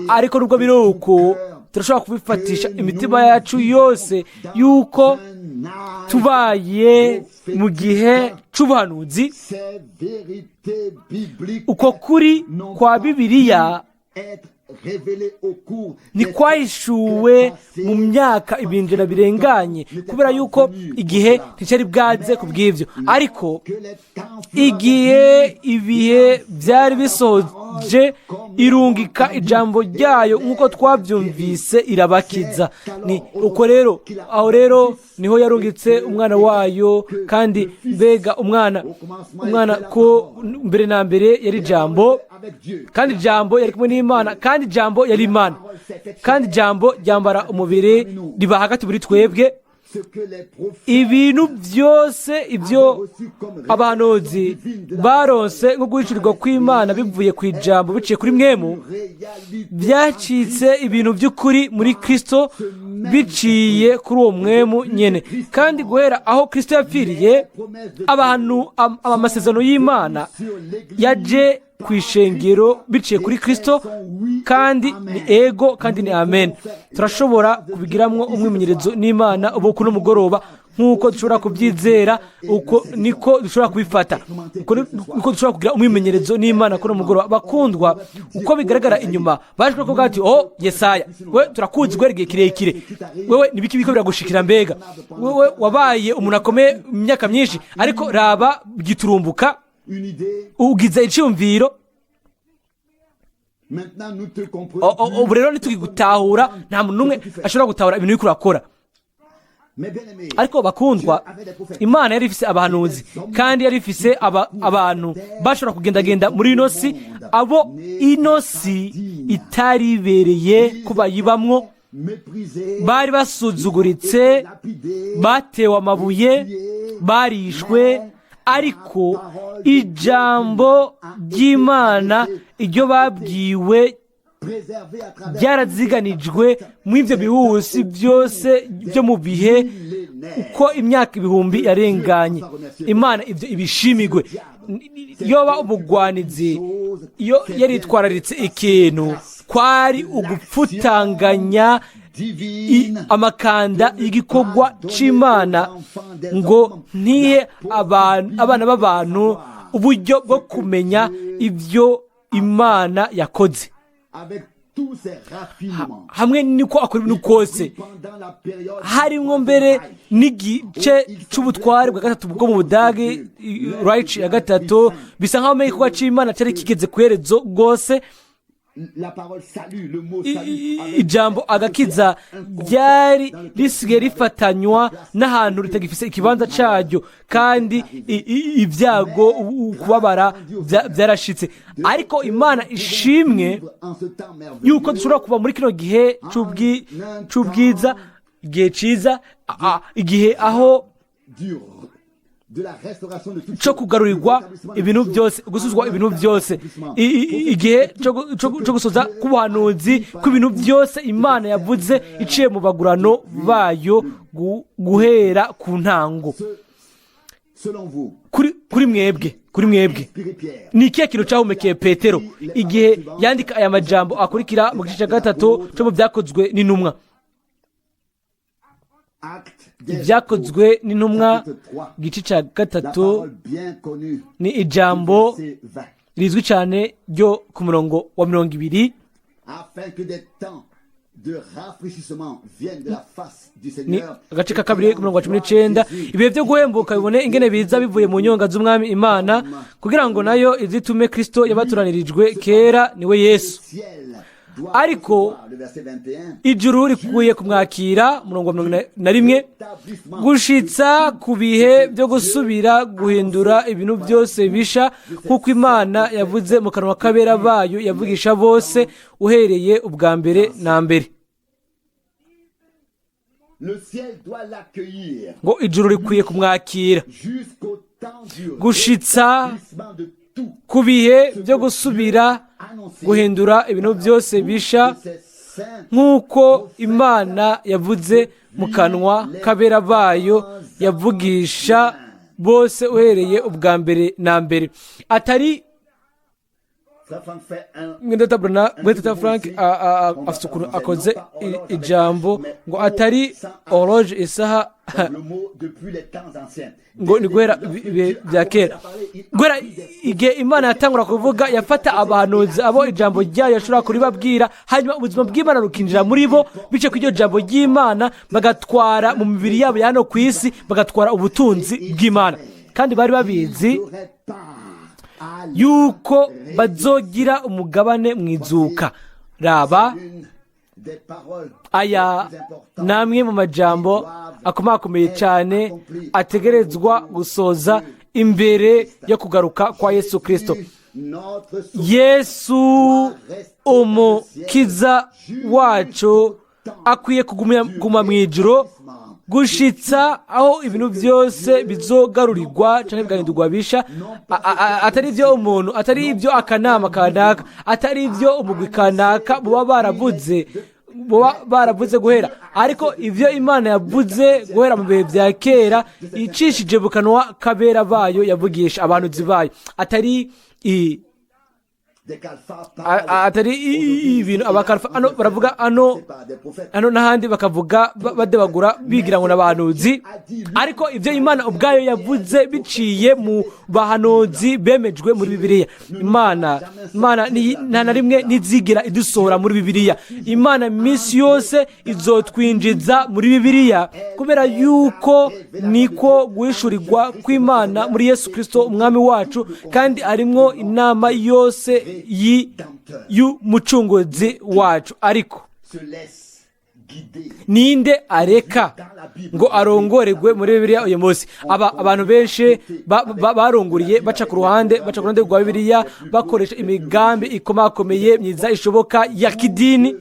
Ariko nubwo biri uko, turashobora kubifatisha imitima yacu yose yuko Un âge tubaye mu gihe c'ubuhanuzi. Ces vérités bibliques Uko kuri kwa Bibiliya être révélées au cours ntikwahishuwe mu myaka ibinjira birenganye, kubera yuko igihe nticyari bwaze ku bw'ibyo. Ariko que les temps igihe ibihe byari bisoje, irungika ijambo ryayo nk'uko twabyumvise, irabakiza. Ni uko rero, aho rero niho yarungitse umwana wayo. Kandi mbega umwana ko mbere na mbere yari ijambo, avec Dieu. kandi ijambo yari kumwe n'Imana, kandi ijambo yari Imana, kandi ijambo ryambara umubiri riba hagati muri twebwe. Ce que les prophètes Ibintu byose ibyo abahanuzi baronse nko guhishurirwa kw'Imana bivuye ku ijambo biciye kuri Mpwemu, réalité byacitse ibintu by'ukuri muri Kristo biciye kuri uwo Mpwemu nyene. Kandi guhera aho Kristo yapfiriye, abantu amasezerano y'Imana yaje ku ishengero biciye kuri Kristo, kandi ni ego kandi ni amen. Turashobora kubigiramwo umwimenyerezo n'Imana ubu kuno mugoroba. Nk'uko dushobora kubyizera, uko niko dushobora kubifata, uko niko dushobora kugira umwimenyerezo n'Imana kuno mugoroba. Bakundwa, uko bigaragara inyuma, baje kuvuga ati: "Oh, Yesaya we, turakuzi guhera igihe kirekire. Wewe nibiki biko biragushikira? Mbega wewe wabaye umuntu akomeye mu myaka myinshi, ariko raba giturumbuka une idée. ugize iciyumviro." Maintenant, nous te comprenons. Ubu rero ntitugitahura, nta muntu n'umwe ashobora gutahura ibintu uriko urakora. Mais bien aimé, Ariko bakundwa, Imana yari ifise abahanuzi, kandi yari ifise abantu bashobora kugendagenda muri ino si, abo ino si itaribereye ko bayibamwo. Méprisé, Bari basuzuguritse, lapidé, batewe amabuye, barishwe, ariko ijambo ry'Imana iryo babwiwe préservé à travers ryaraziganijwe muri ibyo bihusi byose byo mu bihe uko imyaka ibihumbi yarenganye. Imana ibyo ibishimigwe. Yoba umugwanizi, iyo yaritwararitse ikintu, kwari ugupfutanganya Amakanda y'igikorwa c'Imana ngo ntihe abana b'abantu uburyo bwo kumenya ibyo Imana yakoze hamwe niko akora ibintu kose, harimwo mbere n'igice c'ubutware bwa gatatu bwo mu Budage, Reich ya gatatu. Bisa nkaho igikorwa c'Imana cyari kigeze ku iherezo rwose. Ijambo agakiza ryari risigaye rifatanywa n'ahantu ritagifise ikibanza cyaryo, kandi ibyago, kubabara byarashitse. Ariko Imana ishimwe yuko dushobora kuba muri kino gihe c'ubwiza, igihe ciza, igihe aho cyo kugarurirwa ibintu byose, gusuzwa ibintu byose, igihe cyo gusoza k'ubuhanuzi kw'ibintu byose Imana yavuze iciye mu bagurano bayo guhera ku ntango. Kuri mwebwe, ni ikihe kintu cyahumekeye Petero igihe yandika aya majambo akurikira mu gice cya gatatu cyo mu Byakozwe n'Intumwa? Ibyakozwe n'Intumwa, igice cya gatatu, ni ijambo rizwi cyane ryo ku murongo wa 20. Ni agace ka kabiri ku murongo wa 19: "Ibihe byo guhembuka bibone ingene biza bivuye mu nyonga z'Umwami Imana, kugira ngo nayo izitume Kristo yabaturanirijwe kera, niwe Yesu. Ariko ijuru rikwiye kumwakira," murongo wa 41, "gushitsa ku bihe byo gusubira guhindura ibintu byose bisha, nk'uko Imana yavuze mu kanwa k'abera bayo yavugisha bose uhereye ubwa mbere na mbere." Ngo ijuru rikwiye kumwakira gushitsa ku bihe byo gusubira guhindura ibintu byose bisha, nk'uko Imana yavuze mu kanwa k'abera bayo yavugisha bose uhereye ubwa mbere na mbere. Atari Mwene Frank afite ukuntu akoze ijambo ngo atari horloge, isaha, ngo ni guhera ibihe bya kera, guhera igihe Imana yatangura kuvuga, yafata abahanuzi abo ijambo ryayo yashobora kuribabwira, hanyuma ubuzima bw'Imana rukinjira muri bo bityo ku iryo jambo ry'Imana bagatwara mu mibiri yabo ya hano ku isi, bagatwara ubutunzi bw'Imana. Kandi bari babizi yuko bazogira umugabane mu izuka. Raba, aya ni amwe mu majambo akomakomeye cyane ategerezwa gusoza imbere yo kugaruka kwa Yesu Kirisito. Yesu Umukiza wacu akwiye kuguma mu ijuru gushitsa aho ibintu byose bizogarurirwa cyangwa bigahindurwa bisha. Atari ibyo umuntu, atari ibyo akanama kanaka, atari ibyo umugwi kanaka buba baravuze guhera, ariko ibyo Imana yavuze guhera mu bihe bya kera icishije mu kanwa k'abera bayo yavugisha, abahanuzi bayo, atari atari ibintu abakarufa hano baravuga, hano n'ahandi bakavuga, badebagura bigira ngo n'abahanuzi, ariko ibyo Imana ubwayo yavuze biciye mu bahanuzi bemejwe muri Bibiliya. Imana nta na rimwe ntizigira idusohora muri Bibiliya. Imana iminsi yose izotwinjiza muri Bibiliya, kubera yuko niko guhishurirwa kw'Imana muri Yesu Kirisito Umwami wacu, kandi arimwo inama yose y'Umucunguzi wacu. Ariko ninde areka ngo arongorerwe muri Bibiliya uyu munsi? Aba abantu benshi barongoriye baca ku ruhande rwa Bibiliya, bakoresha imigambi ikomakomeye myiza ishoboka ya kidini.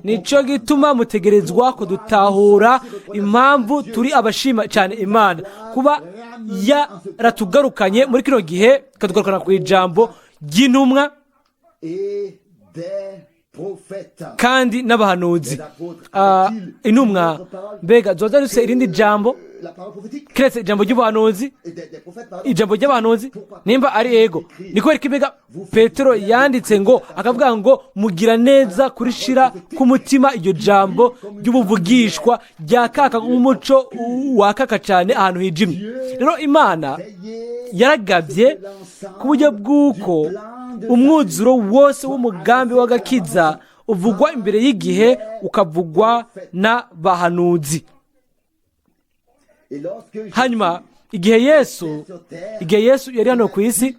Nicyo gituma mutegerezwa kudutahura impamvu turi abashima cyane Imana kuba yaratugarukanye muri kino gihe, ikatugarukana ku ijambo ry'intumwa. Et des Kandi n'abahanuzi. Intumwa mbega zoza zifise irindi jambo keretse ijambo ry'ubuhanuzi, ijambo ry'abahanuzi? Nimba ari ego, ni kubera ko mbega Petero yanditse ngo akavuga ngo mugira neza kurishira ku mutima iryo jambo ry'ubuvugishwa ryakaka nk'umuco wakaka cyane ahantu hijimye? Rero Imana yaragabye ku buryo bw'uko umwuzuro wose w'umugambi w'agakiza uvugwa imbere y'igihe, ukavugwa n'abahanuzi. Hanyuma igihe Yesu yari hano ku isi,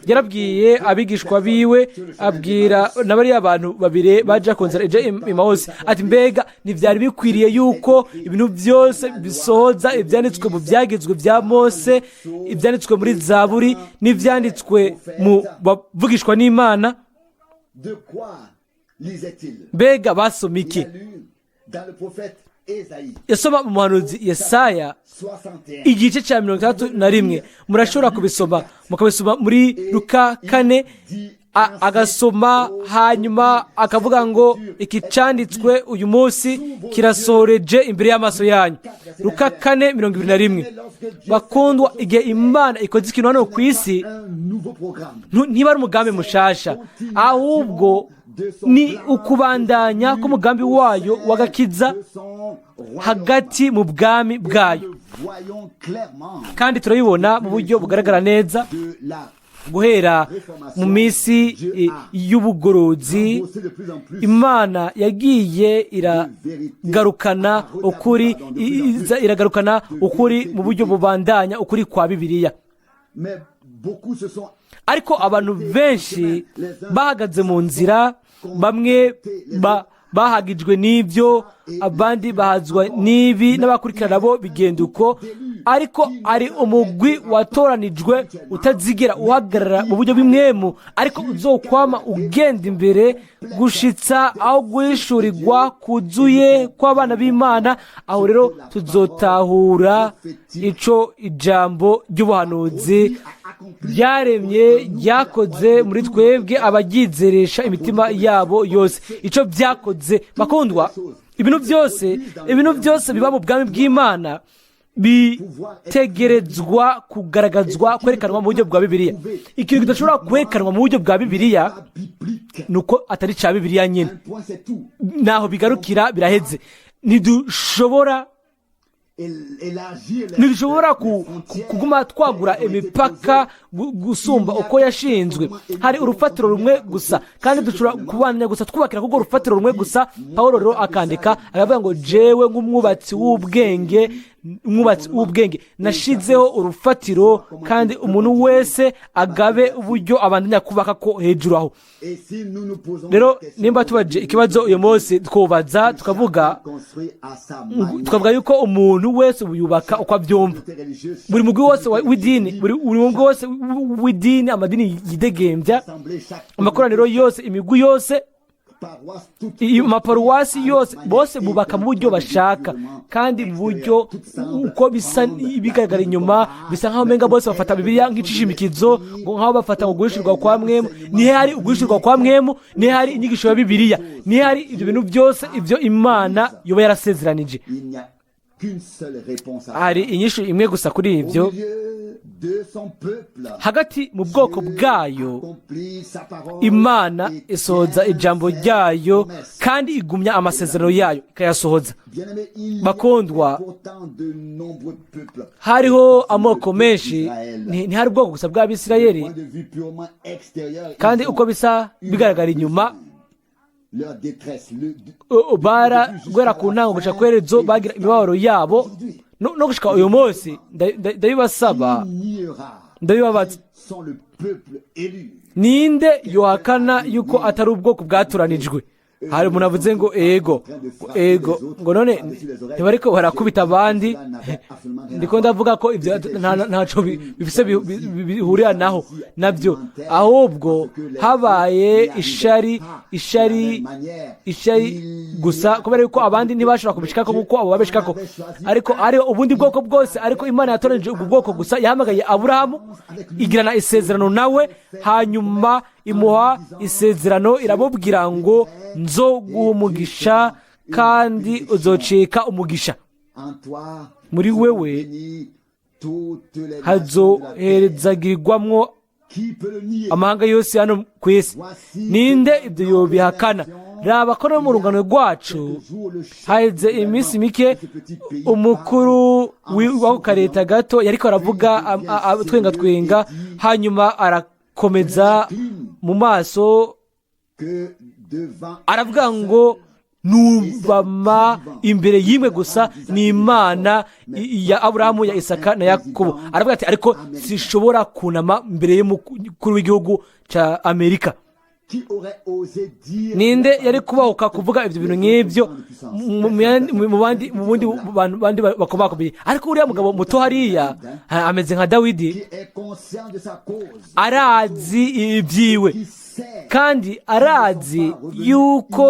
yarabwiye abigishwa biwe, abwira na bariya bantu babiri baja ku nzira ija Emawusi, ati: "Mbega ntivyari bikwiriye yuko ibintu byose bisohoza ibyanditswe mu byagezwe bya Mose, ibyanditswe muri Zaburi n'ivyanditswe mu bavugishwa n'Imana?" Mbega basoma iki? Yasoma mu muhanuzi Yesaya igice cya 61. Murashobora kubisoma, mukabisoma muri Luka 4. Agasoma hanyuma akavuga ngo: "Iki cyanditswe uyu munsi kirasohoreje imbere y'amaso yanyu." Luka 4:21. Bakundwa, igihe Imana ikoze ikintu hano ku isi, ntiba ari umugambi mushasha, ahubwo ni ukubandanya k'umugambi wayo w'agakiza hagati mu bwami bwayo. Kandi turabibona mu buryo bugaragara neza guhera mu minsi y'ubugorozi. Imana yagiye iragarukana ukuri, iragarukana ukuri mu buryo bubandanya, ukuri kwa Bibiliya. Ariko abantu benshi bahagaze mu nzira. Bamwe bahagijwe n'ibyo, abandi bahazwa n'ibi, n'abakurikirana bo bigenda uko. Ariko ari umugwi watoranijwe utazigera uhagarara mu buryo bw'impwemu, ariko uzokwama ugenda imbere gushitsa aho guhishurirwa kuzuye kw'abana b'Imana. Aho rero tuzotahura ico ijambo ry'ubuhanuzi ryaremye, ryakoze muri twebwe abagyizeresha imitima yabo yose, icyo byakoze. Bakundwa, ibintu byose biba mu bwami bw'Imana bitegerezwa kugaragazwa, kwerekanwa mu buryo bwa Bibiliya. Ikintu kidashobora kwerekanwa mu buryo bwa Bibiliya ni uko atari cya Bibiliya nyine. Naho bigarukira, biraheze. Ntidushobora kuguma twagura imipaka gusumba uko yashinzwe. Hari urufatiro rumwe gusa, kandi dushobora kubandanya gusa twubakira kurwo rufatiro rumwe gusa. Paul rero akandika akavuga ngo: "Jewe nk'umwubatsi w'ubwenge, umwubatsi w'ubwenge, nashizeho urufatiro, kandi umuntu wese agabe uburyo abandanya kubaka ko hejuru aho." Rero nimba tubaje ikibazo uyu munsi, twubaza tukavuga yuko umuntu wese yubaka uko abyumva. Buri mugwi wose w'idini, buri mugwi wose w'idini, amadini yidegembya, amakoraniro yose, imigwi yose, amaparuwasi yose, bose bubaka mu buryo bashaka kandi mu buryo uko bisa bigaragara inyuma, bisa nk'aho umenga bose bafata Bibiliya nk'icishimikizo, ngo nk'aho bafata ngo guhishurwa kwa mpwemu. Nihe hari uguhishurwa kwa mpwemu? Nihe hari inyigisho ya Bibiliya? Nihe hari ibyo bintu byose, ibyo Imana yoba yarasezeranije? Hari inyishu imwe gusa kuri ibyo. Hagati mu bwoko bwayo, Imana isohoza ijambo ryayo kandi igumya amasezerano yayo, ikayasohoza. Bakundwa, hariho amoko menshi, ntihari ubwoko gusa bw'Abisirayeli. Kandi uko bisa bigaragara inyuma, bara guhera ku ntango gushika ku iherezo bagira imibabaro yabo no gushika uyu munsi. Ndabibasaba, ndabibabaza: ninde yohakana yuko atari ubwoko bwatoranijwe? Hari umuntu avuze ngo: "Ego, ego," ngo none ntibariko barakubita abandi? Ndiko ndavuga ko ibyo ntaco bifise bihurira naho nabyo, ahubwo habaye ishari, ishari, ishari gusa, kubera yuko abandi ntibashobora kubishikako kuko abo babishikako. Ariko hariho ubundi bwoko bwose, ariko Imana yatoranije ubwo bwoko gusa. Yahamagaye Aburahamu, igirana isezerano nawe, hanyuma Imuha isezerano, iramubwira ngo: "Nzoguha umugisha kandi uzocika umugisha. Muri wewe hazoherezagirirwamwo amahanga yose hano ku isi." Ninde ibyo yobihakana? Raba ko no mu rungano rwacu haheze iminsi mike umukuru w'ako kareta gato yariko aravuga twenga twenga, hanyuma arakomeza mu maso, aravuga ngo: "Nubama imbere y'imwe gusa, ni Imana ya Aburahamu, ya Isaka na Yakobo." Aravuga ati: "Ariko sishobora kunama imbere y'umukuru w'igihugu cya Amerika." Ninde yari kubahuka kuvuga ibyo bintu nk'ibyo mu bandi, mu bundi bantu bandi bakomakomeye? Ariko uriya mugabo muto hariya ameze nka Dawidi, arazi ibyiwe kandi arazi yuko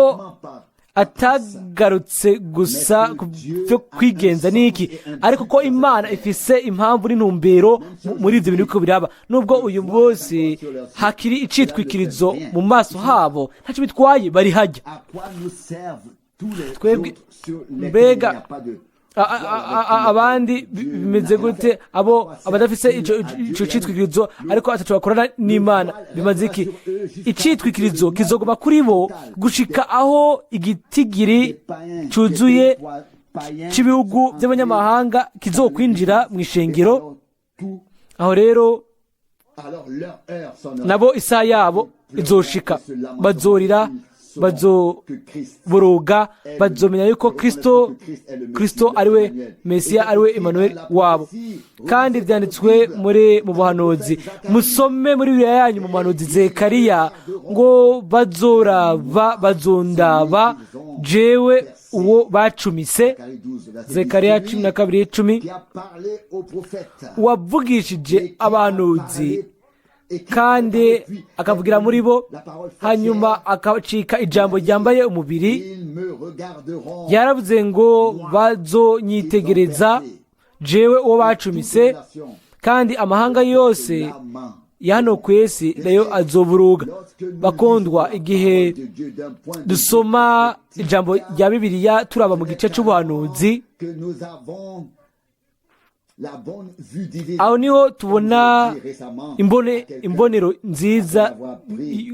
atagarutse gusa ku byo kwigenza n'iki, ariko ko Imana ifise impamvu n'intumbero muri ibyo bintu biriko biraba. Nubwo uyu munsi hakiri icitwikirizo mu maso habo, ntacyo bitwaye, bari hajya. Twebwe mbega abandi bimeze gute? Abo abadafise ico citwikirizo ariko ataco bakorana n'Imana bimaze iki? Icitwikirizo kizoguma kuri bo gushika aho igitigiri cuzuye c'ibihugu by'abanyamahanga kizokwinjira mu ishengero. Aho rero nabo isaha yabo izoshika, bazorira, bazoboroga, bazomenya yuko Kristo ariwe Mesiya, ariwe Emmanuel wabo. Kandi byanditswe muri mu buhanuzi, musome muri Bibiliya yanyu mu muhanuzi Zekariya ngo: "Bazoraba, bazondaba jewe uwo bacumise." Zekariya 12:10. Wavugishije abahanuzi kandi akavugira muri bo, hanyuma akacika ijambo ryambaye umubiri, yaravuze ngo: "Bazonyitegereza jewe uwo bacumise, kandi amahanga yose ya hano ku isi nayo azoburuga." Bakundwa, igihe dusoma ijambo rya Bibiliya turaba mu gice cy'ubuhanuzi, aho niho tubona imbonero nziza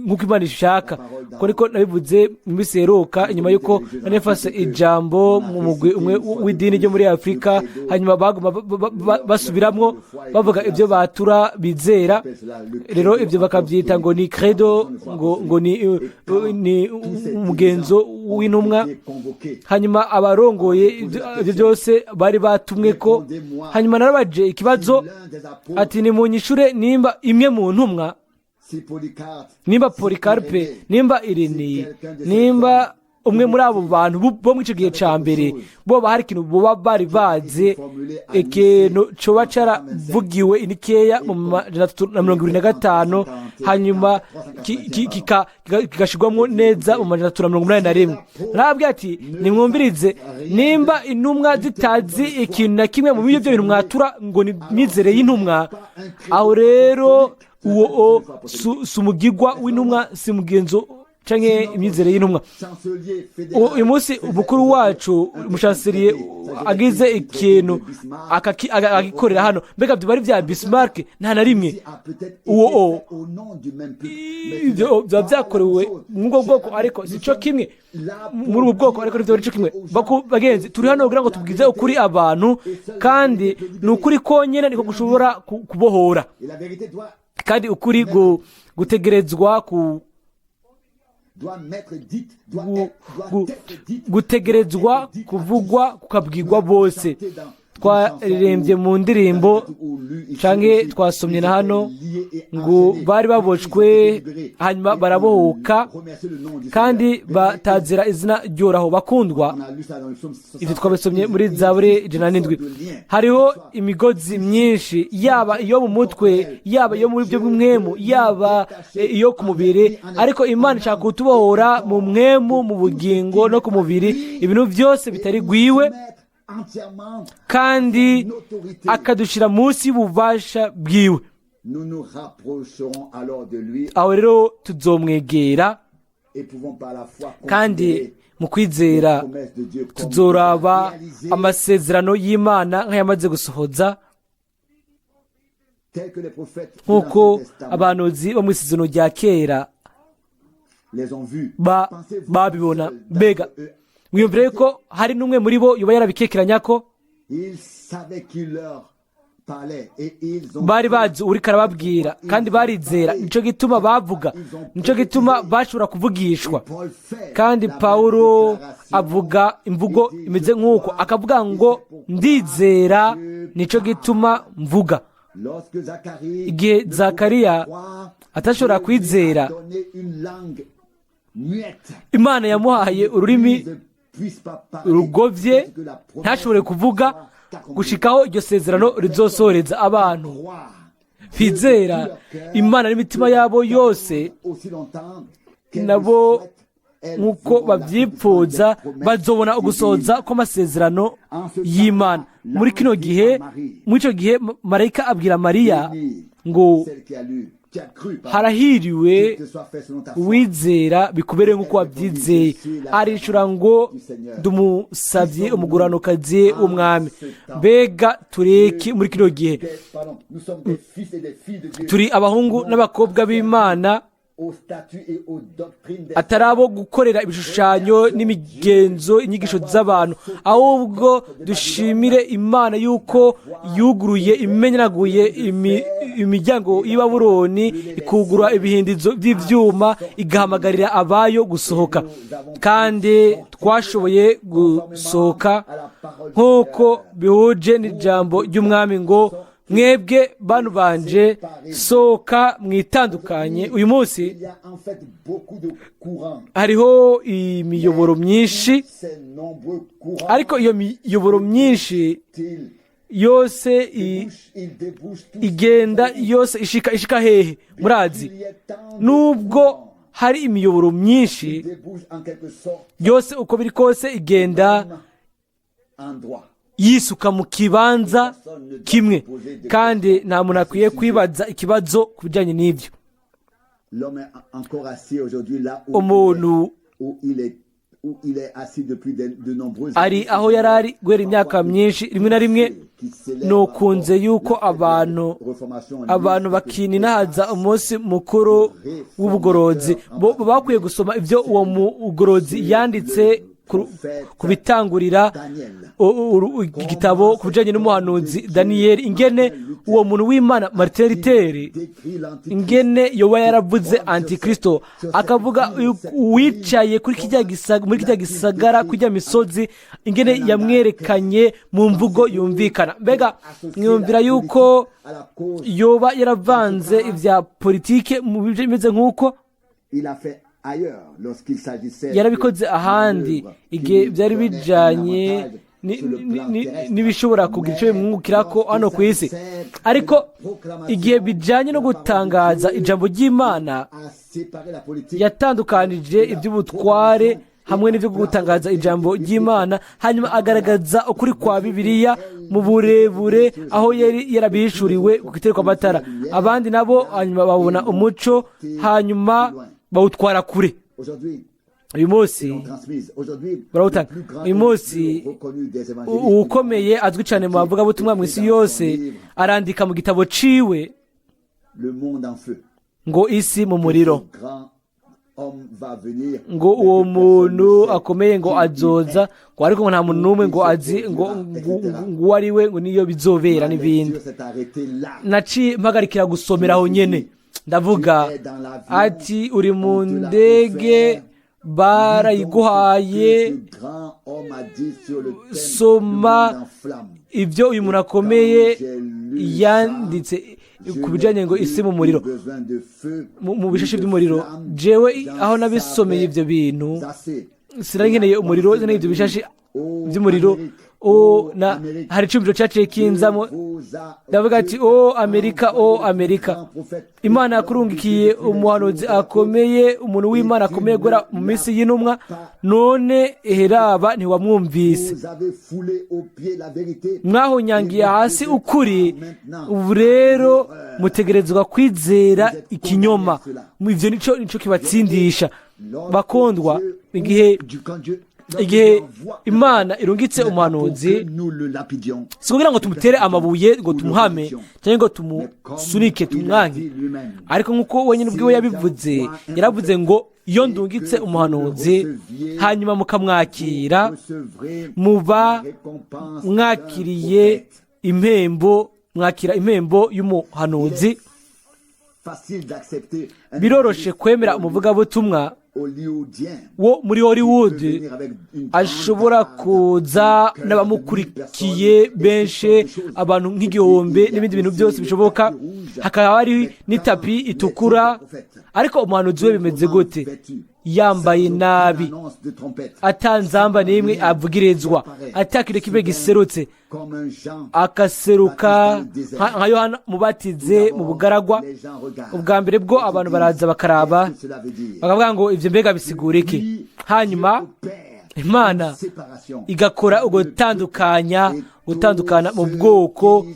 nk'uko Imana ishaka. Ko niko nabivuze mu minsi iheruka, inyuma y'uko nafashe ijambo mu mugwi umwe w'idini ryo muri Afurika, hanyuma baguma basubiramwo bavuga ibyo batura bizera. Rero ibyo bakabyita ngo ni credo, ngo ni umugenzo w'intumwa. Hanyuma abarongoye ibyo byose bari batumwe ko. Hanyuma narabaje ikibazo ati: "Nimunyishure, nimba imwe mu ntumwa, nimba Polycarpe, nimba Irénée, nimba umwe muri abo bantu bo muri icyo gihe cya mbere, boba hari ikintu boba bari bazi, ikintu coba caravugiwe i Nikeya mu 375, hanyuma kigashirwamwo neza mu 381." Narababwiye ati: "Nimwumvirize, nimba intumwa zitazi ikintu na kimwe mu byo bintu mwatura ngo ni mizere y'intumwa, aho rero uwo si umugigwa w'intumwa, si mugenzo canke imyizere y'intumwa." Uyu munsi umukuru wacu, umushanseriye, agize ikintu akagikorera hano, mbega byo bari bya Bismarck? Nta na rimwe. Uwo ibyo biba byakorewe muri ubwo bwoko, ariko si cyo kimwe muri ubu bwoko, ariko nibyo ari cyo kimwe. Bagenzi, turi hano kugira ngo tubwize ukuri abantu, kandi ni ukuri konyine niko gushobora kubohora. Kandi ukuri gutegerezwa ku gutegerezwa kuvugwa, kukabwirwa bose. Twaririmbye mu ndirimbo canke twasomye na hano ngo bari baboshwe, hanyuma barabohoka, kandi batazira izina ryoraho. Bakundwa, ibyo twabisomye muri Zaburi 107. Hariho imigozi myinshi, yaba iyo mu mutwe, yaba iyo muri byo bw'umwemu, yaba iyo ku mubiri, ariko Imana ishaka kutubohora mu mwemu, mu bugingo no ku mubiri, ibintu byose bitari gwiwe, kandi akadushyira munsi y'ububasha bwiwe. Nous nous rapprocherons alors de lui Aho rero tuzomwegera, et pouvons par la foi kandi considérer mu kwizera les promesses de Dieu comme tuzoraba réalisées, amasezerano y'Imana nk'ayamaze gusohoza, telles que les prophètes de nk'uko l'Ancien Testament abahanuzi bo mu isezerano rya kera les ont vus. Pensez-vous babibona. que seul Mbega d'entre eux, mwiyumvire yuko hari n'umwe muri bo yoba yarabikekeranya ko ils savaient qu'il leur parlait et ils ont bari bazi uriko arababwira, kandi barizera. Nico gituma bavuga, nico gituma bashobora kuvugishwa. Paul fait Kandi la même Pawulo déclaration. avuga imvugo Il dit, imeze je nk'uko, crois, akavuga et ngo c'est pourquoi ndizera, je nico parle. gituma mvuga. Lorsque Zacharie Igihe ne Zakariya pouvait croire, atashobora Dieu lui a kwizera, donné une langue muette. Imana yamuhaye ururimi Ne puisse pas parler rugovye, parce que la promesse ntashobore kuvuga soit accomplie. gushikaho iryo sezerano rizosoreza. Abantu Croire. bizera Imana n'imitima yabo yose, Aussi longtemps qu'elles nabo le souhaitent, elles nk'uko verront bavyipfuza, l'accomplissement des promesses bazobona ugusohoza divines. kw'amasezerano y'Imana. Muri kino gihe, muri ico gihe, marayika abwira Mariya Bénie, ngo celle qui a lu, qui a cru, pardon, harahiriwe qu'il te soit fait selon ta foi. uwizera, bikubere nk'uko wabyizeye. Arishura ngo ndamusabye umuguranokazi w'Umwami. Mbega tureki muri kino gihe? Pardon, nous sommes des fils et des filles de Dieu. Turi abahungu n'abakobwa b'Imana, Au statut et aux doctrines des atari abo gukorera ibishushanyo n'imigenzo, inyigisho z'abantu. Ahubwo dushimire Imana yuko yuguruye, imenyeraguye imiryango y'i Babuloni, ikugura ibihindizo by'ibyuma, igahamagarira abayo gusohoka. Kandi twashoboye gusohoka nk'uko bihuje n'ijambo ry'Umwami ngo mwebwe bantu banje, sohoka mwitandukanye. Uyu munsi Il y a en fait beaucoup de courants. hariho imiyoboro myinshi, Ces nombreux courants, ariko iyo miyoboro myinshi ils yose ils débouchent tous. igenda yose ishika hehe? Murazi, Il y a tant de nubwo courants hari imiyoboro myinshi, qui débouchent en quelque sorte yose uko biri kose igenda au même endroit. yisuka mu kibanza kimwe, kandi nta muntu akwiye kwibaza ikibazo ku bijyanye n'ibyo. L'homme est encore assis aujourd'hui là où Umuntu il est, où il est assis depuis de nombreuses ari aho yari ari guhera imyaka myinshi. Rimwe na rimwe nukunze yuko abantu bakininahaza umunsi mukuru w'ubugorozi. Bo bakwiye gusoma ibyo uwo mugorozi yanditse ku bitangurira igitabo ku bijyanye n'umuhanuzi Daniyeli, ingene uwo muntu w'Imana Martin Luther, ingene yoba yaravuze antikristo, akavuga uwicaye kuri kijya muri kijya gisagara, kujya misozi, ingene yamwerekanye mu mvugo yumvikana. Mbega mwiyumvira yuko yoba yaravanze ibya politike mu bimeze nk'uko yarabikoze ahandi igihe byari bijanye n'ibishobora kugira icyo bimwungukira ko hano ku isi? Ariko igihe bijyanye no gutangaza ijambo ry'Imana, yatandukanije iby'ubutware hamwe n'ibyo gutangaza ijambo ry'Imana, hanyuma agaragaza ukuri kwa Bibiliya mu burebure aho yari yarabihishuriwe ku gitereko amatara. Abandi nabo hanyuma babona umuco, hanyuma bawutwara kure. Uyu munsi barawutanga. Uyu munsi uwukomeye azwi cyane mu bavugabutumwa mu isi yose arandika mu gitabo ciwe ngo isi mu muriro, ngo uwo muntu akomeye ngo azoza, ngo ariko ngo nta muntu n'umwe ngo azi ngo uwo ari we, ngo niyo bizobera n'ibindi. Naciye mpagarikira gusomera aho nyene. Ndavuga ati uri mu ndege, barayiguhaye, soma ibyo uyu muntu akomeye yanditse ku bijyanye ngo isi mu muriro, mu bishashi by'umuriro. Jewe aho nabisomeye ibyo bintu, Sinari nkeneye umuriro, sinari ibyo bishashi by'umuriro. O, na hari icumviro cyaciye kinzamo, ndavuga ati: "O Amerika, o Amerika, Imana yakurungikiye umuhanuzi akomeye, umuntu w'Imana akomeye guhera mu minsi y'intumwa, none eheraba ntiwamwumvise. Mwahonyangiye hasi ukuri, ubu rero mutegerezwa kwizera ikinyoma. Ivyo nico kibatsindisha." Bakondwa, igihe Imana irungitse umuhanuzi, si kugira ngo tumutere amabuye, ngo tumuhame, cyangwa ngo tumusunike, tumwanke, ariko nk'uko wenyine ubwiwe yabivuze, yaravuze ngo: "Iyo ndungitse umuhanuzi hanyuma mukamwakira, muba mwakiriye impembo, mwakira impembo y'umuhanuzi." Biroroshe kwemera umuvugabutumwa wo muri Hollywood ashobora kuza n'abamukurikiye benshi, abantu nk'igihumbi n'ibindi bintu byose bishoboka, hakaba hari n'itapi itukura. Ariko umuhanuzi we bimeze gute? Yambaye nabi, atanzamba n'imwe avugirizwa, atakintu kimwe giserutse, akaseruka nka Yohana Mubatize mu bugaragwa. Ubwa mbere bwo abantu baraza bakaraba, bakavuga ngo: "Ibyo mbega bisigura iki?" Hanyuma Imana igakora ugutandukanya, gutandukana mu bwoko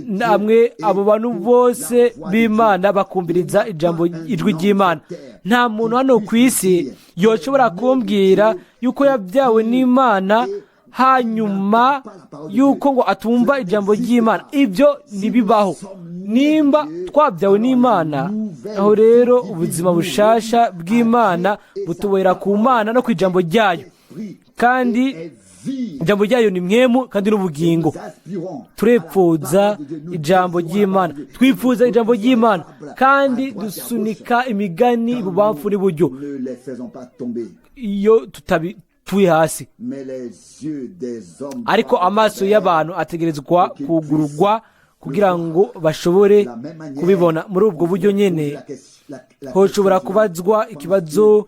namwe, abo bantu bose b'Imana bakumviriza ijambo, ijwi ry'Imana. Nta muntu hano ku isi yoshobora kumbwira yuko yabyawe n'Imana hanyuma yuko ngo atumva ijambo ry'Imana. Ibyo ntibibaho. Nimba twabyawe n'Imana, aho rero ubuzima bushasha bw'Imana butubera ku Mana no ku ijambo ryayo, kandi ijambo ryayo ni mwemu kandi n'ubugingo. Turepfuza ijambo ry'Imana, twifuza ijambo ry'Imana, kandi dusunika imigani ibubamfu n'iburyo iyo tutabituye hasi. Ariko amaso y'abantu ategerezwa kugurugwa kugira ngo bashobore kubibona. Muri ubwo buryo nyine hoshobora kubazwa ikibazo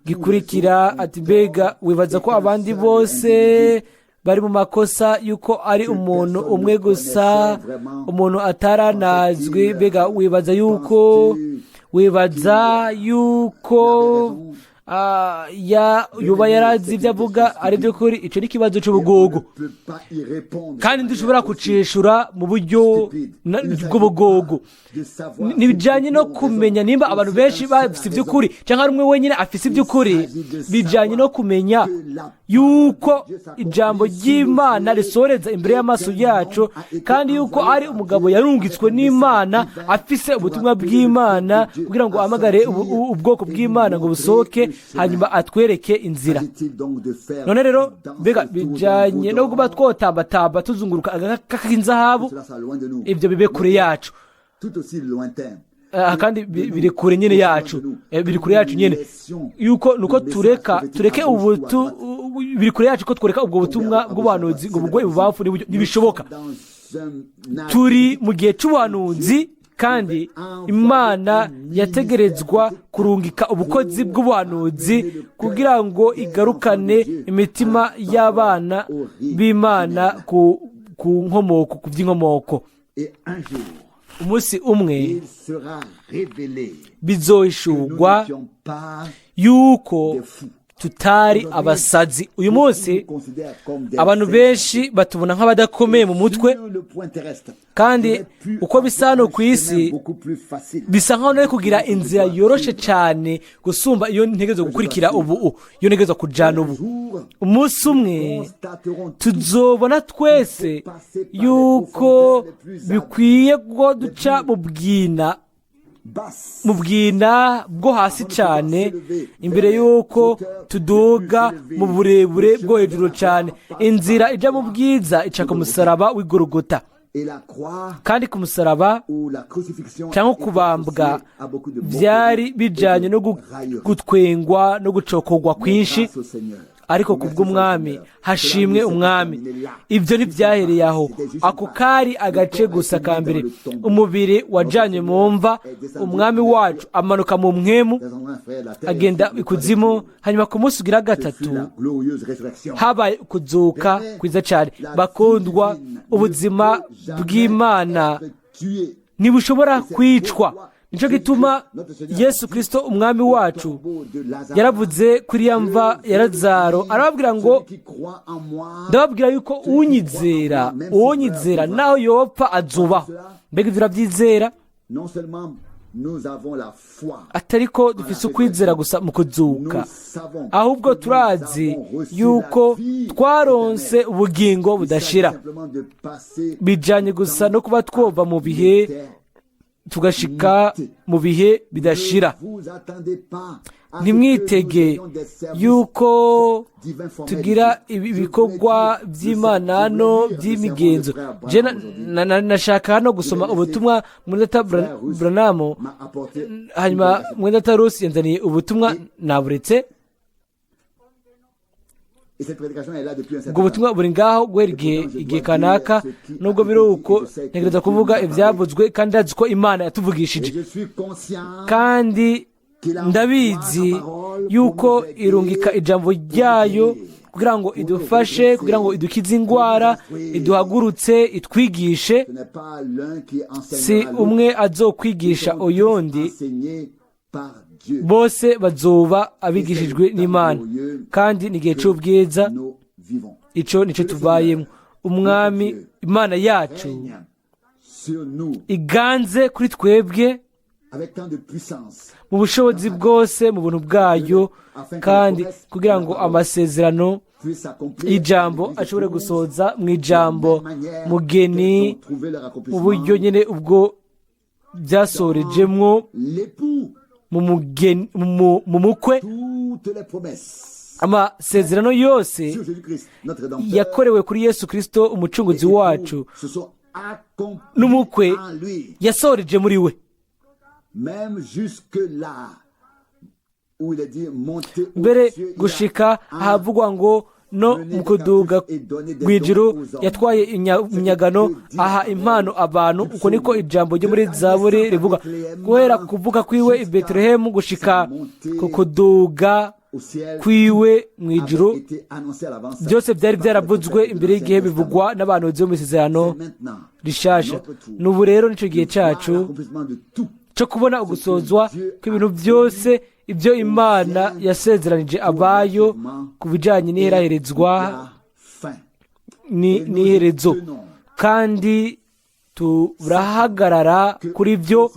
gikurikira ati: "Mbega wibaza ko abandi bose bari mu makosa, yuko ari umuntu umwe gusa, umuntu ataranazwi? Mbega wibaza yuko yoba yarazi ibyo avuga ari byo kuri?" Icyo ni ikibazo cy'ubugugu, kandi ntidushobora kucishura mu buryo bw'ubugugu. Ntibijyanye no kumenya nimba abantu benshi bafite iby'ukuri cyangwa ari umwe wenyine afite iby'ukuri. Bijyanye no kumenya yuko ijambo ry'Imana risoreza imbere y'amaso yacu, kandi yuko ari umugabo yarungitswe n'Imana afise ubutumwa bw'Imana kugira ngo ahamagare ubwoko bw'Imana ngo busohoke, hanyuma atwereke inzira. None rero mbega bijyanye no kuba twotambatamba tuzunguruka agaka k'inzahabu? Ibyo bibe kure yacu. Kandi biri kure nyine yacu, biri kure yacu nyine yuko nuko tureke ubutu, biri kure yacu ko twereka ubwo butumwa bw'ubuhanuzi ngo bugwe ibubamfu n'iburyo. Ntibishoboka. Turi mu gihe cy'ubuhanuzi, kandi Imana yategerezwa kurungika ubukozi bw'ubuhanuzi kugira ngo igarukane imitima y'abana b'Imana ku nkomoko, ku by'inkomoko. Et un jour, Umunsi umwe il sera révélé bizohishurwa que nous n'étions pas yuko des fous. tutari abasazi. Uyu munsi abantu Abantu benshi batubona nk'abadakomeye mu mutwe, kandi uko bisa hano ku isi, bisa nkaho nari kugira inzira yoroshe cyane gusumba iyo ntegerezwa gukurikira ubu, iyo ntegerezwa kujana ubu. Umunsi umwe tuzobona twese yuko bikwiye ko duca mu bwina bwo hasi cyane imbere y'uko tuduga mu burebure bwo hejuru cyane. Inzira ijya mu bwiza ica ku musaraba w'Igorogota, kandi ku musaraba cyangwa kubambwa byari bijyanye no gutwengwa no gucokogwa kwinshi. Ariko kubw'Umwami, hashimwe Umwami. Ibyo ntibyahereye aho. Ako kari agace gusa ka mbere. Umubiri wajyanywe mu mva, Umwami wacu amanuka mu mpwemu, agenda ikuzimu. Hanyuma ku munsi ugira gatatu habaye ukuzuka kwiza cyane. Bakundwa, ubuzima bw'Imana ntibushobora kwicwa. Nicyo gituma Yesu Kirisito Umwami wacu yaravuze kuri ya mva ya Lazaro, arababwira ngo: "Ndababwira yuko unyizera, uwonyizera, naho yopfa azubaho." Mbega ibyo urabyizera? Atari ko dufise ukwizera gusa mu kuzuka, ahubwo turazi yuko twaronse ubugingo budashira. Bijanye gusa no kuba twova mu bihe tugashika mu bihe bidashira. Ntimwitege yuko tugira ibikorwa by'Imana hano by'imigenzo. Nashaka hano gusoma ubutumwa Mwendata Branham, hanyuma Mwendata Rusi yanzaniye ubutumwa, naburetse. Ubwo butumwa buri ngaho guhera igihe kanaka. Nubwo biri uko, ntegereza kuvuga ibyavuzwe, kandi ndazi ko Imana yatuvugishije, kandi ndabizi yuko irungika ijambo ryayo kugira ngo idufashe, kugira ngo idukize indwara, iduhagurutse, itwigishe. Si umwe azokwigisha uyundi, bose bazoba abigishijwe n'Imana. Kandi ni igihe cy'ubwiza, icyo nicyo tubayemo. Umwami Imana yacu iganze kuri twebwe mu bushobozi bwose, mu buntu bwayo, kandi kugira ngo amasezerano y'ijambo ashobore gusohoza mu ijambo mugeni mu buryo nyine ubwo byasorejemwo mu mugeni, mu mukwe. Amasezerano yose yakorewe kuri Yesu Kirisito Umucunguzi wacu n'umukwe yasoreje muri we. Même jusque-là où il est dit monter Mbere gushika ahavugwa ngo no mu kuduga rw'ijuru yatwaye inyagano, aha impano abantu. Uko niko ijambo ryo muri Zaburi rivuga. Guhera kuvuga kwiwe i Betelehemu gushika ku kuduga kwiwe mu ijuru, byose byari byaravuzwe imbere y'igihe, bivugwa n'abantu bo mu Isezerano Rishasha. N'ubu rero nicyo gihe cyacu cyo kubona ugusozwa kw'ibintu byose ibyo Imana yasezeranije abayo ku bijyanye n'iheraherezwa n'iherezo, kandi turahagarara kuri byo,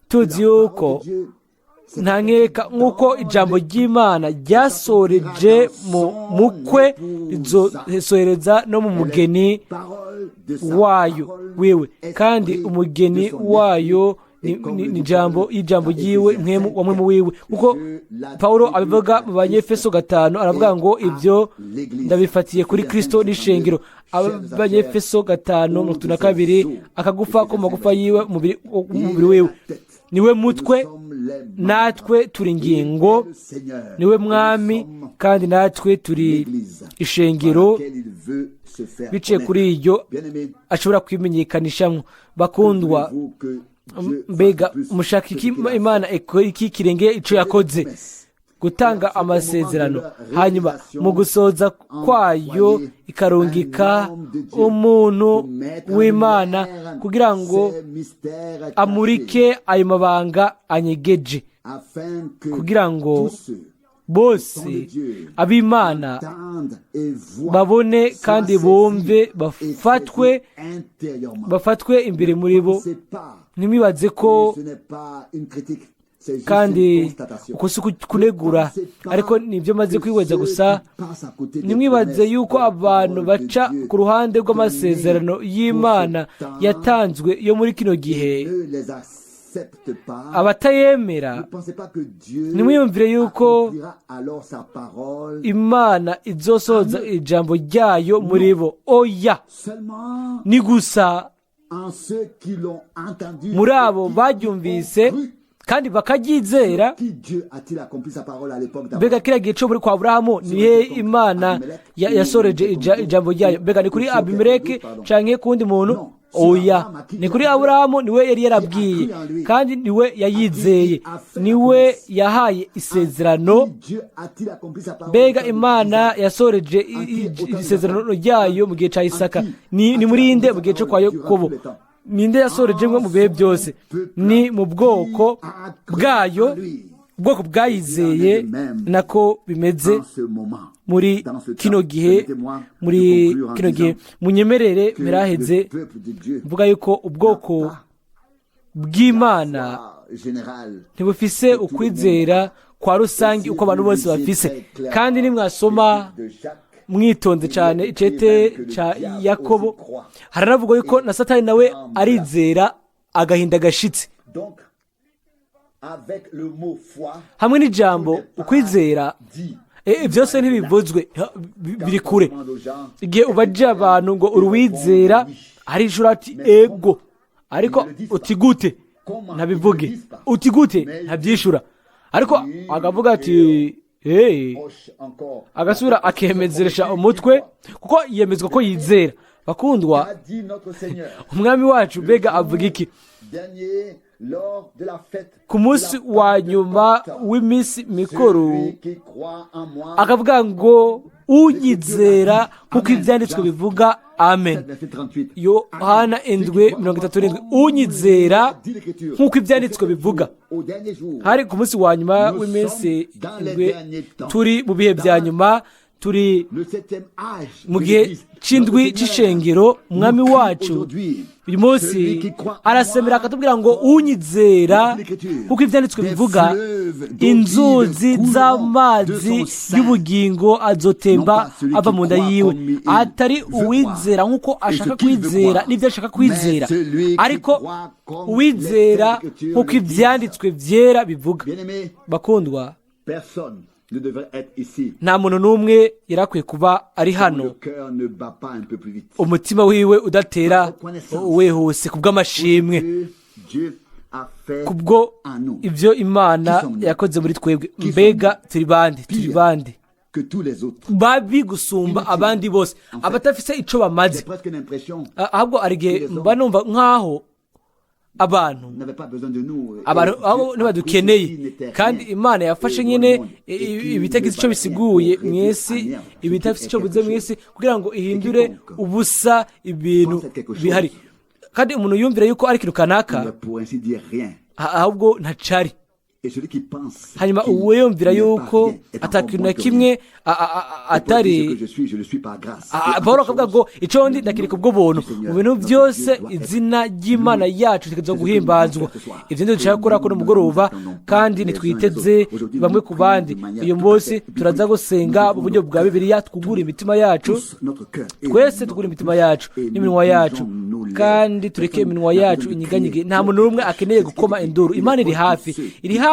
tuzi yuko nta nkeka nk'uko ijambo ry'Imana ryasoreje mu mukwe, rizosohereza no mu mugeni wayo wiwe. Kandi umugeni wayo ni ijambo y'ijambo ryiwe, mpwemu wa mpwemu wiwe, kuko Paulo abivuga mu Banyefeso 5, aravuga ngo: "Ibyo ndabifatiye kuri Kristo n'ishengero." Abanyefeso 5:32. Akagufa ko mu magufa yiwe, umubiri wiwe. Niwe mutwe, natwe turi ingingo. Niwe Mwami, kandi natwe turi ishengero. Biciye kuri iryo ashobora kwimenyekanishamo. Bakundwa, mbega mushaka iki? Imana iki kirengeye icyo yakoze? Gutanga amasezerano, hanyuma mu gusoza kwayo ikarungika umuntu w'Imana kugira ngo amurike ayo mabanga anyegeje, kugira ngo bose ab'Imana babone kandi bumve, bafatwe imbere muri bo. Ntimwibaze ko, kandi uko si kunegura, ariko nibyo maze kwihweza gusa, ntimwibaze yuko abantu baca ku ruhande rw'amasezerano y'Imana yatanzwe yo muri kino gihe, abatayemera, ntimwiyumvire yuko Imana izosoza ijambo ryayo muri bo. Oya, ni gusa muri abo baryumvise. Kandi bakaryizera. Qui Dieu a-t-il accompli sa parole à l'époque d'Abraham? Mbega kiriya gihe cyo muri kwa Aburahamu, nihe Imana yasoreje ijambo ryayo? Mbega ni kuri Abimeleki canke ku wundi muntu? Oya, ni kuri Aburahamu. Niwe yari yarabwiye, kandi niwe yayizeye, niwe yahaye isezerano. Qui Dieu a-t-il accompli sa parole Mbega au temps de Imana Isaac? yasoreje isezerano ryayo mu gihe cya Isaka? Ni muri nde? Mu gihe cyo kwa Yakobo? Ninde yasorejemwe mu bihe byose? Ni mu bwoko bwayo, ubwoko bwayizeye. Nako bimeze En ce moment, muri kino gihe, muri kino gihe. Munyemerere miraheze le peuple de Dieu mvuga yuko ubwoko bw'Imana général ntibufise ukwizera kwa rusange uko abantu bose bafise. Kandi nimwasoma mwitonze cyane icete cya Yakobo, haranavuga yuko na Satani nawe arizera agahinda gashitse. Donc, avec le mot foi, Hamwe n'ijambo ukwizera, dit byose ntibivuzwe, biri kure. Igihe ubajije abantu ngo uruwizera, arishura ati ego. Ariko uti gute? Ntabivuge. Uti gute? Ntabyishura, ariko akavuga ati hey, hoche encore. Agasubira akemezeresha umutwe kuko yemezwa ko yizera. Bakundwa, Qu'a dit notre Seigneur? Umwami wacu mbega avuga iki? Dernier, lors de la fête Ku munsi wa nyuma w'iminsi mikuru, celui qui croit en moi, akavuga ngo unyizera, nk'uko ibyanditswe bivuga. Amen. Verset 38. Yohana 7:37. Unyizera nk'uko ibyanditswe bivuga. Au dernier jour, Hari ku munsi wa nyuma w'iminsi 7. Turi mu bihe bya nyuma, turi le septième âge mu gihe c'indwi c'ishengero. Umwami wacu uyu munsi arasemera akatubwira ngo unyizera, nk'uko ibyanditswe bivuga, inzuzi z'amazi y'ubugingo azotemba ava mu nda yiwe. Atari uwizera nk'uko ashaka kwizera n'ibyo ashaka kwizera, ariko uwizera nk'uko ibyanditswe byera bivuga. Bien-aimé, Bakundwa, personne ne devrait être ici. nta muntu n'umwe yari akwiye kuba ari hano Le cœur ne bat pas un peu plus vite. umutima wiwe udatera wihuse ku bw'amashimwe, Que Dieu a fait kubwo en nous. ibyo Imana yakoze muri twebwe. Mbega turi bande? Turi bande? Que tous les autres. Babi gusumba abandi bose, abatafise ico bamaze. J'ai presque l'impression Ahubwo hari igihe mba numva nk'aho abantu n'avait pas besoin de nous. abantu aho ntibadukeneye. Kandi Imana yafashe nyine ibitagize icyo bisiguye mu isi, ibidafite icyo bivuze mu isi, kugira ngo ihindure ubusa ibintu bihari. Kandi umuntu yumvira yuko ari ikintu kanaka, Pour ainsi dire rien. ahubwo ntacari. Et celui qui pense Hanyuma uwo yumvira yuko atakintu na kimwe atari, Paul akavuga ngo icyo ndi ndakireka ubwo buntu. Mu bintu byose izina ry'Imana yacu rikaza guhimbazwa. Ibyo nibyo dushaka gukora kuno mugoroba, kandi ntitwiteze bamwe ku bandi. Uyu munsi turaza gusenga mu buryo bwa Bibiliya, twugure imitima yacu twese, tugure imitima yacu n'iminwa yacu, kandi tureke iminwa yacu inyiganyige. Nta muntu n'umwe akeneye gukoma induru. Imana iri hafi, iri hafi,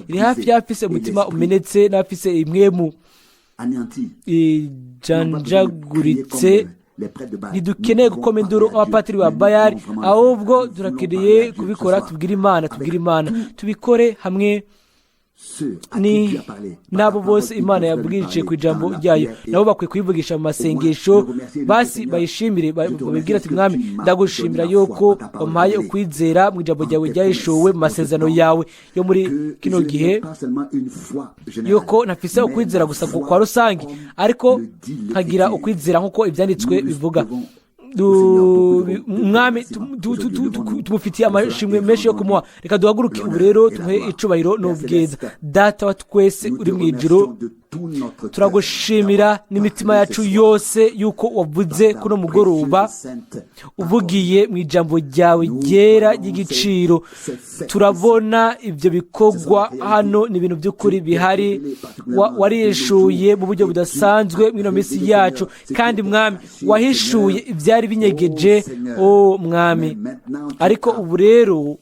iri hafi y'abafise umutima umenetse n'abafise impwemu ijanjaguritse. Ntidukeneye gukoma induru nk'abapatiri ba Bayari, ahubwo turakeneye kubikora. Tubwire Imana, tubwire Imana, tubikore hamwe ni n'abo bose Imana yabwirije ku ijambo ryayo. Nabo bakwiye kuyivugisha mu masengesho. Basi bayishimire, babibwira ati mwami, ndagushimira yuko wampaye ukwizera mu ijambo ryawe ryahishuwe mu masezerano yawe yo muri kino gihe, yuko ntafise ukwizera gusa kwa rusange, ariko nkagira ukwizera nk'uko ibyanditswe bivuga. Mwami, tumufitiye amashimwe menshi yo kumuha. Reka duhaguruke ubu rero, tumuhe icubahiro n'ubwiza. Data wa twese uri mu ijuru, turagushimira n'imitima yacu yose yuko wavuze kuno mugoroba uvugiye mu ijambo ryawe ryera ry'igiciro. Turabona ibyo bikorwa hano, ni ibintu by'ukuri bihari. Warishuye mu buryo budasanzwe muri ino minsi yacu, kandi mwami, wahishuye ibyari binyegeje, o mwami. Ariko ubu rero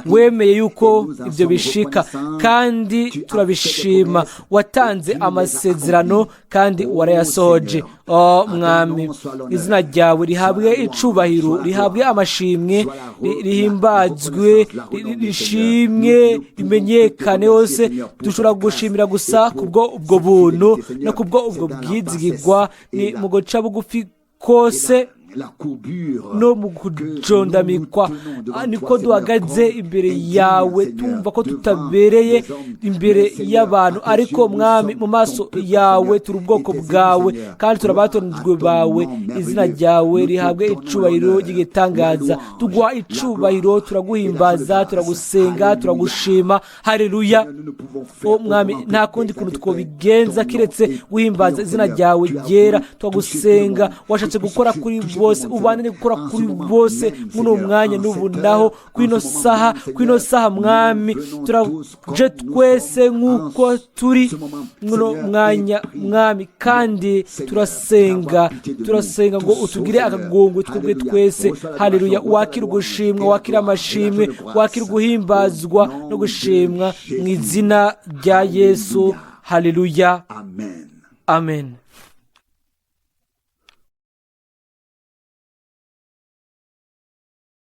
Wemeye yuko ibyo bishika, kandi turabishima. Watanze amasezerano kandi warayasohoje. Oh Mwami, izina ryawe rihabwe icubahiro, rihabwe amashimwe, rihimbazwe, rishimwe, rimenyekane hose. Dushobora gushimira gusa kubwo ubwo buntu no kubwo ubwo bwizigirwa. Ni mu guca bugufi kose no mu kujondamikwa niko duhagaze imbere yawe, tumva ko tutabereye imbere y'abantu, ariko Mwami, mu maso yawe turi ubwoko bwawe kandi turabatonijwe bawe. Izina ryawe rihabwe icubahiro ry'igitangaza. Tuguha icubahiro, turaguhimbaza, turagusenga, turagushima. Haleluya! O Mwami, nta kundi kuntu twobigenza kiretse guhimbaza izina ryawe ryera. Twagusenga, washatse gukora kuri bose, ubandanye gukora kuri bose muno mwanya n'ubu naho, kwino saha, kwino saha Mwami. Turaje twese nk'uko turi muno mwanya Mwami, kandi turasenga, turasenga ngo utugire akagongo twebwe twese. Haleluya! Wakira ugushimwa, wakira amashimwe, wakira uguhimbazwa no gushimwa mu izina rya Yesu. Haleluya, amen.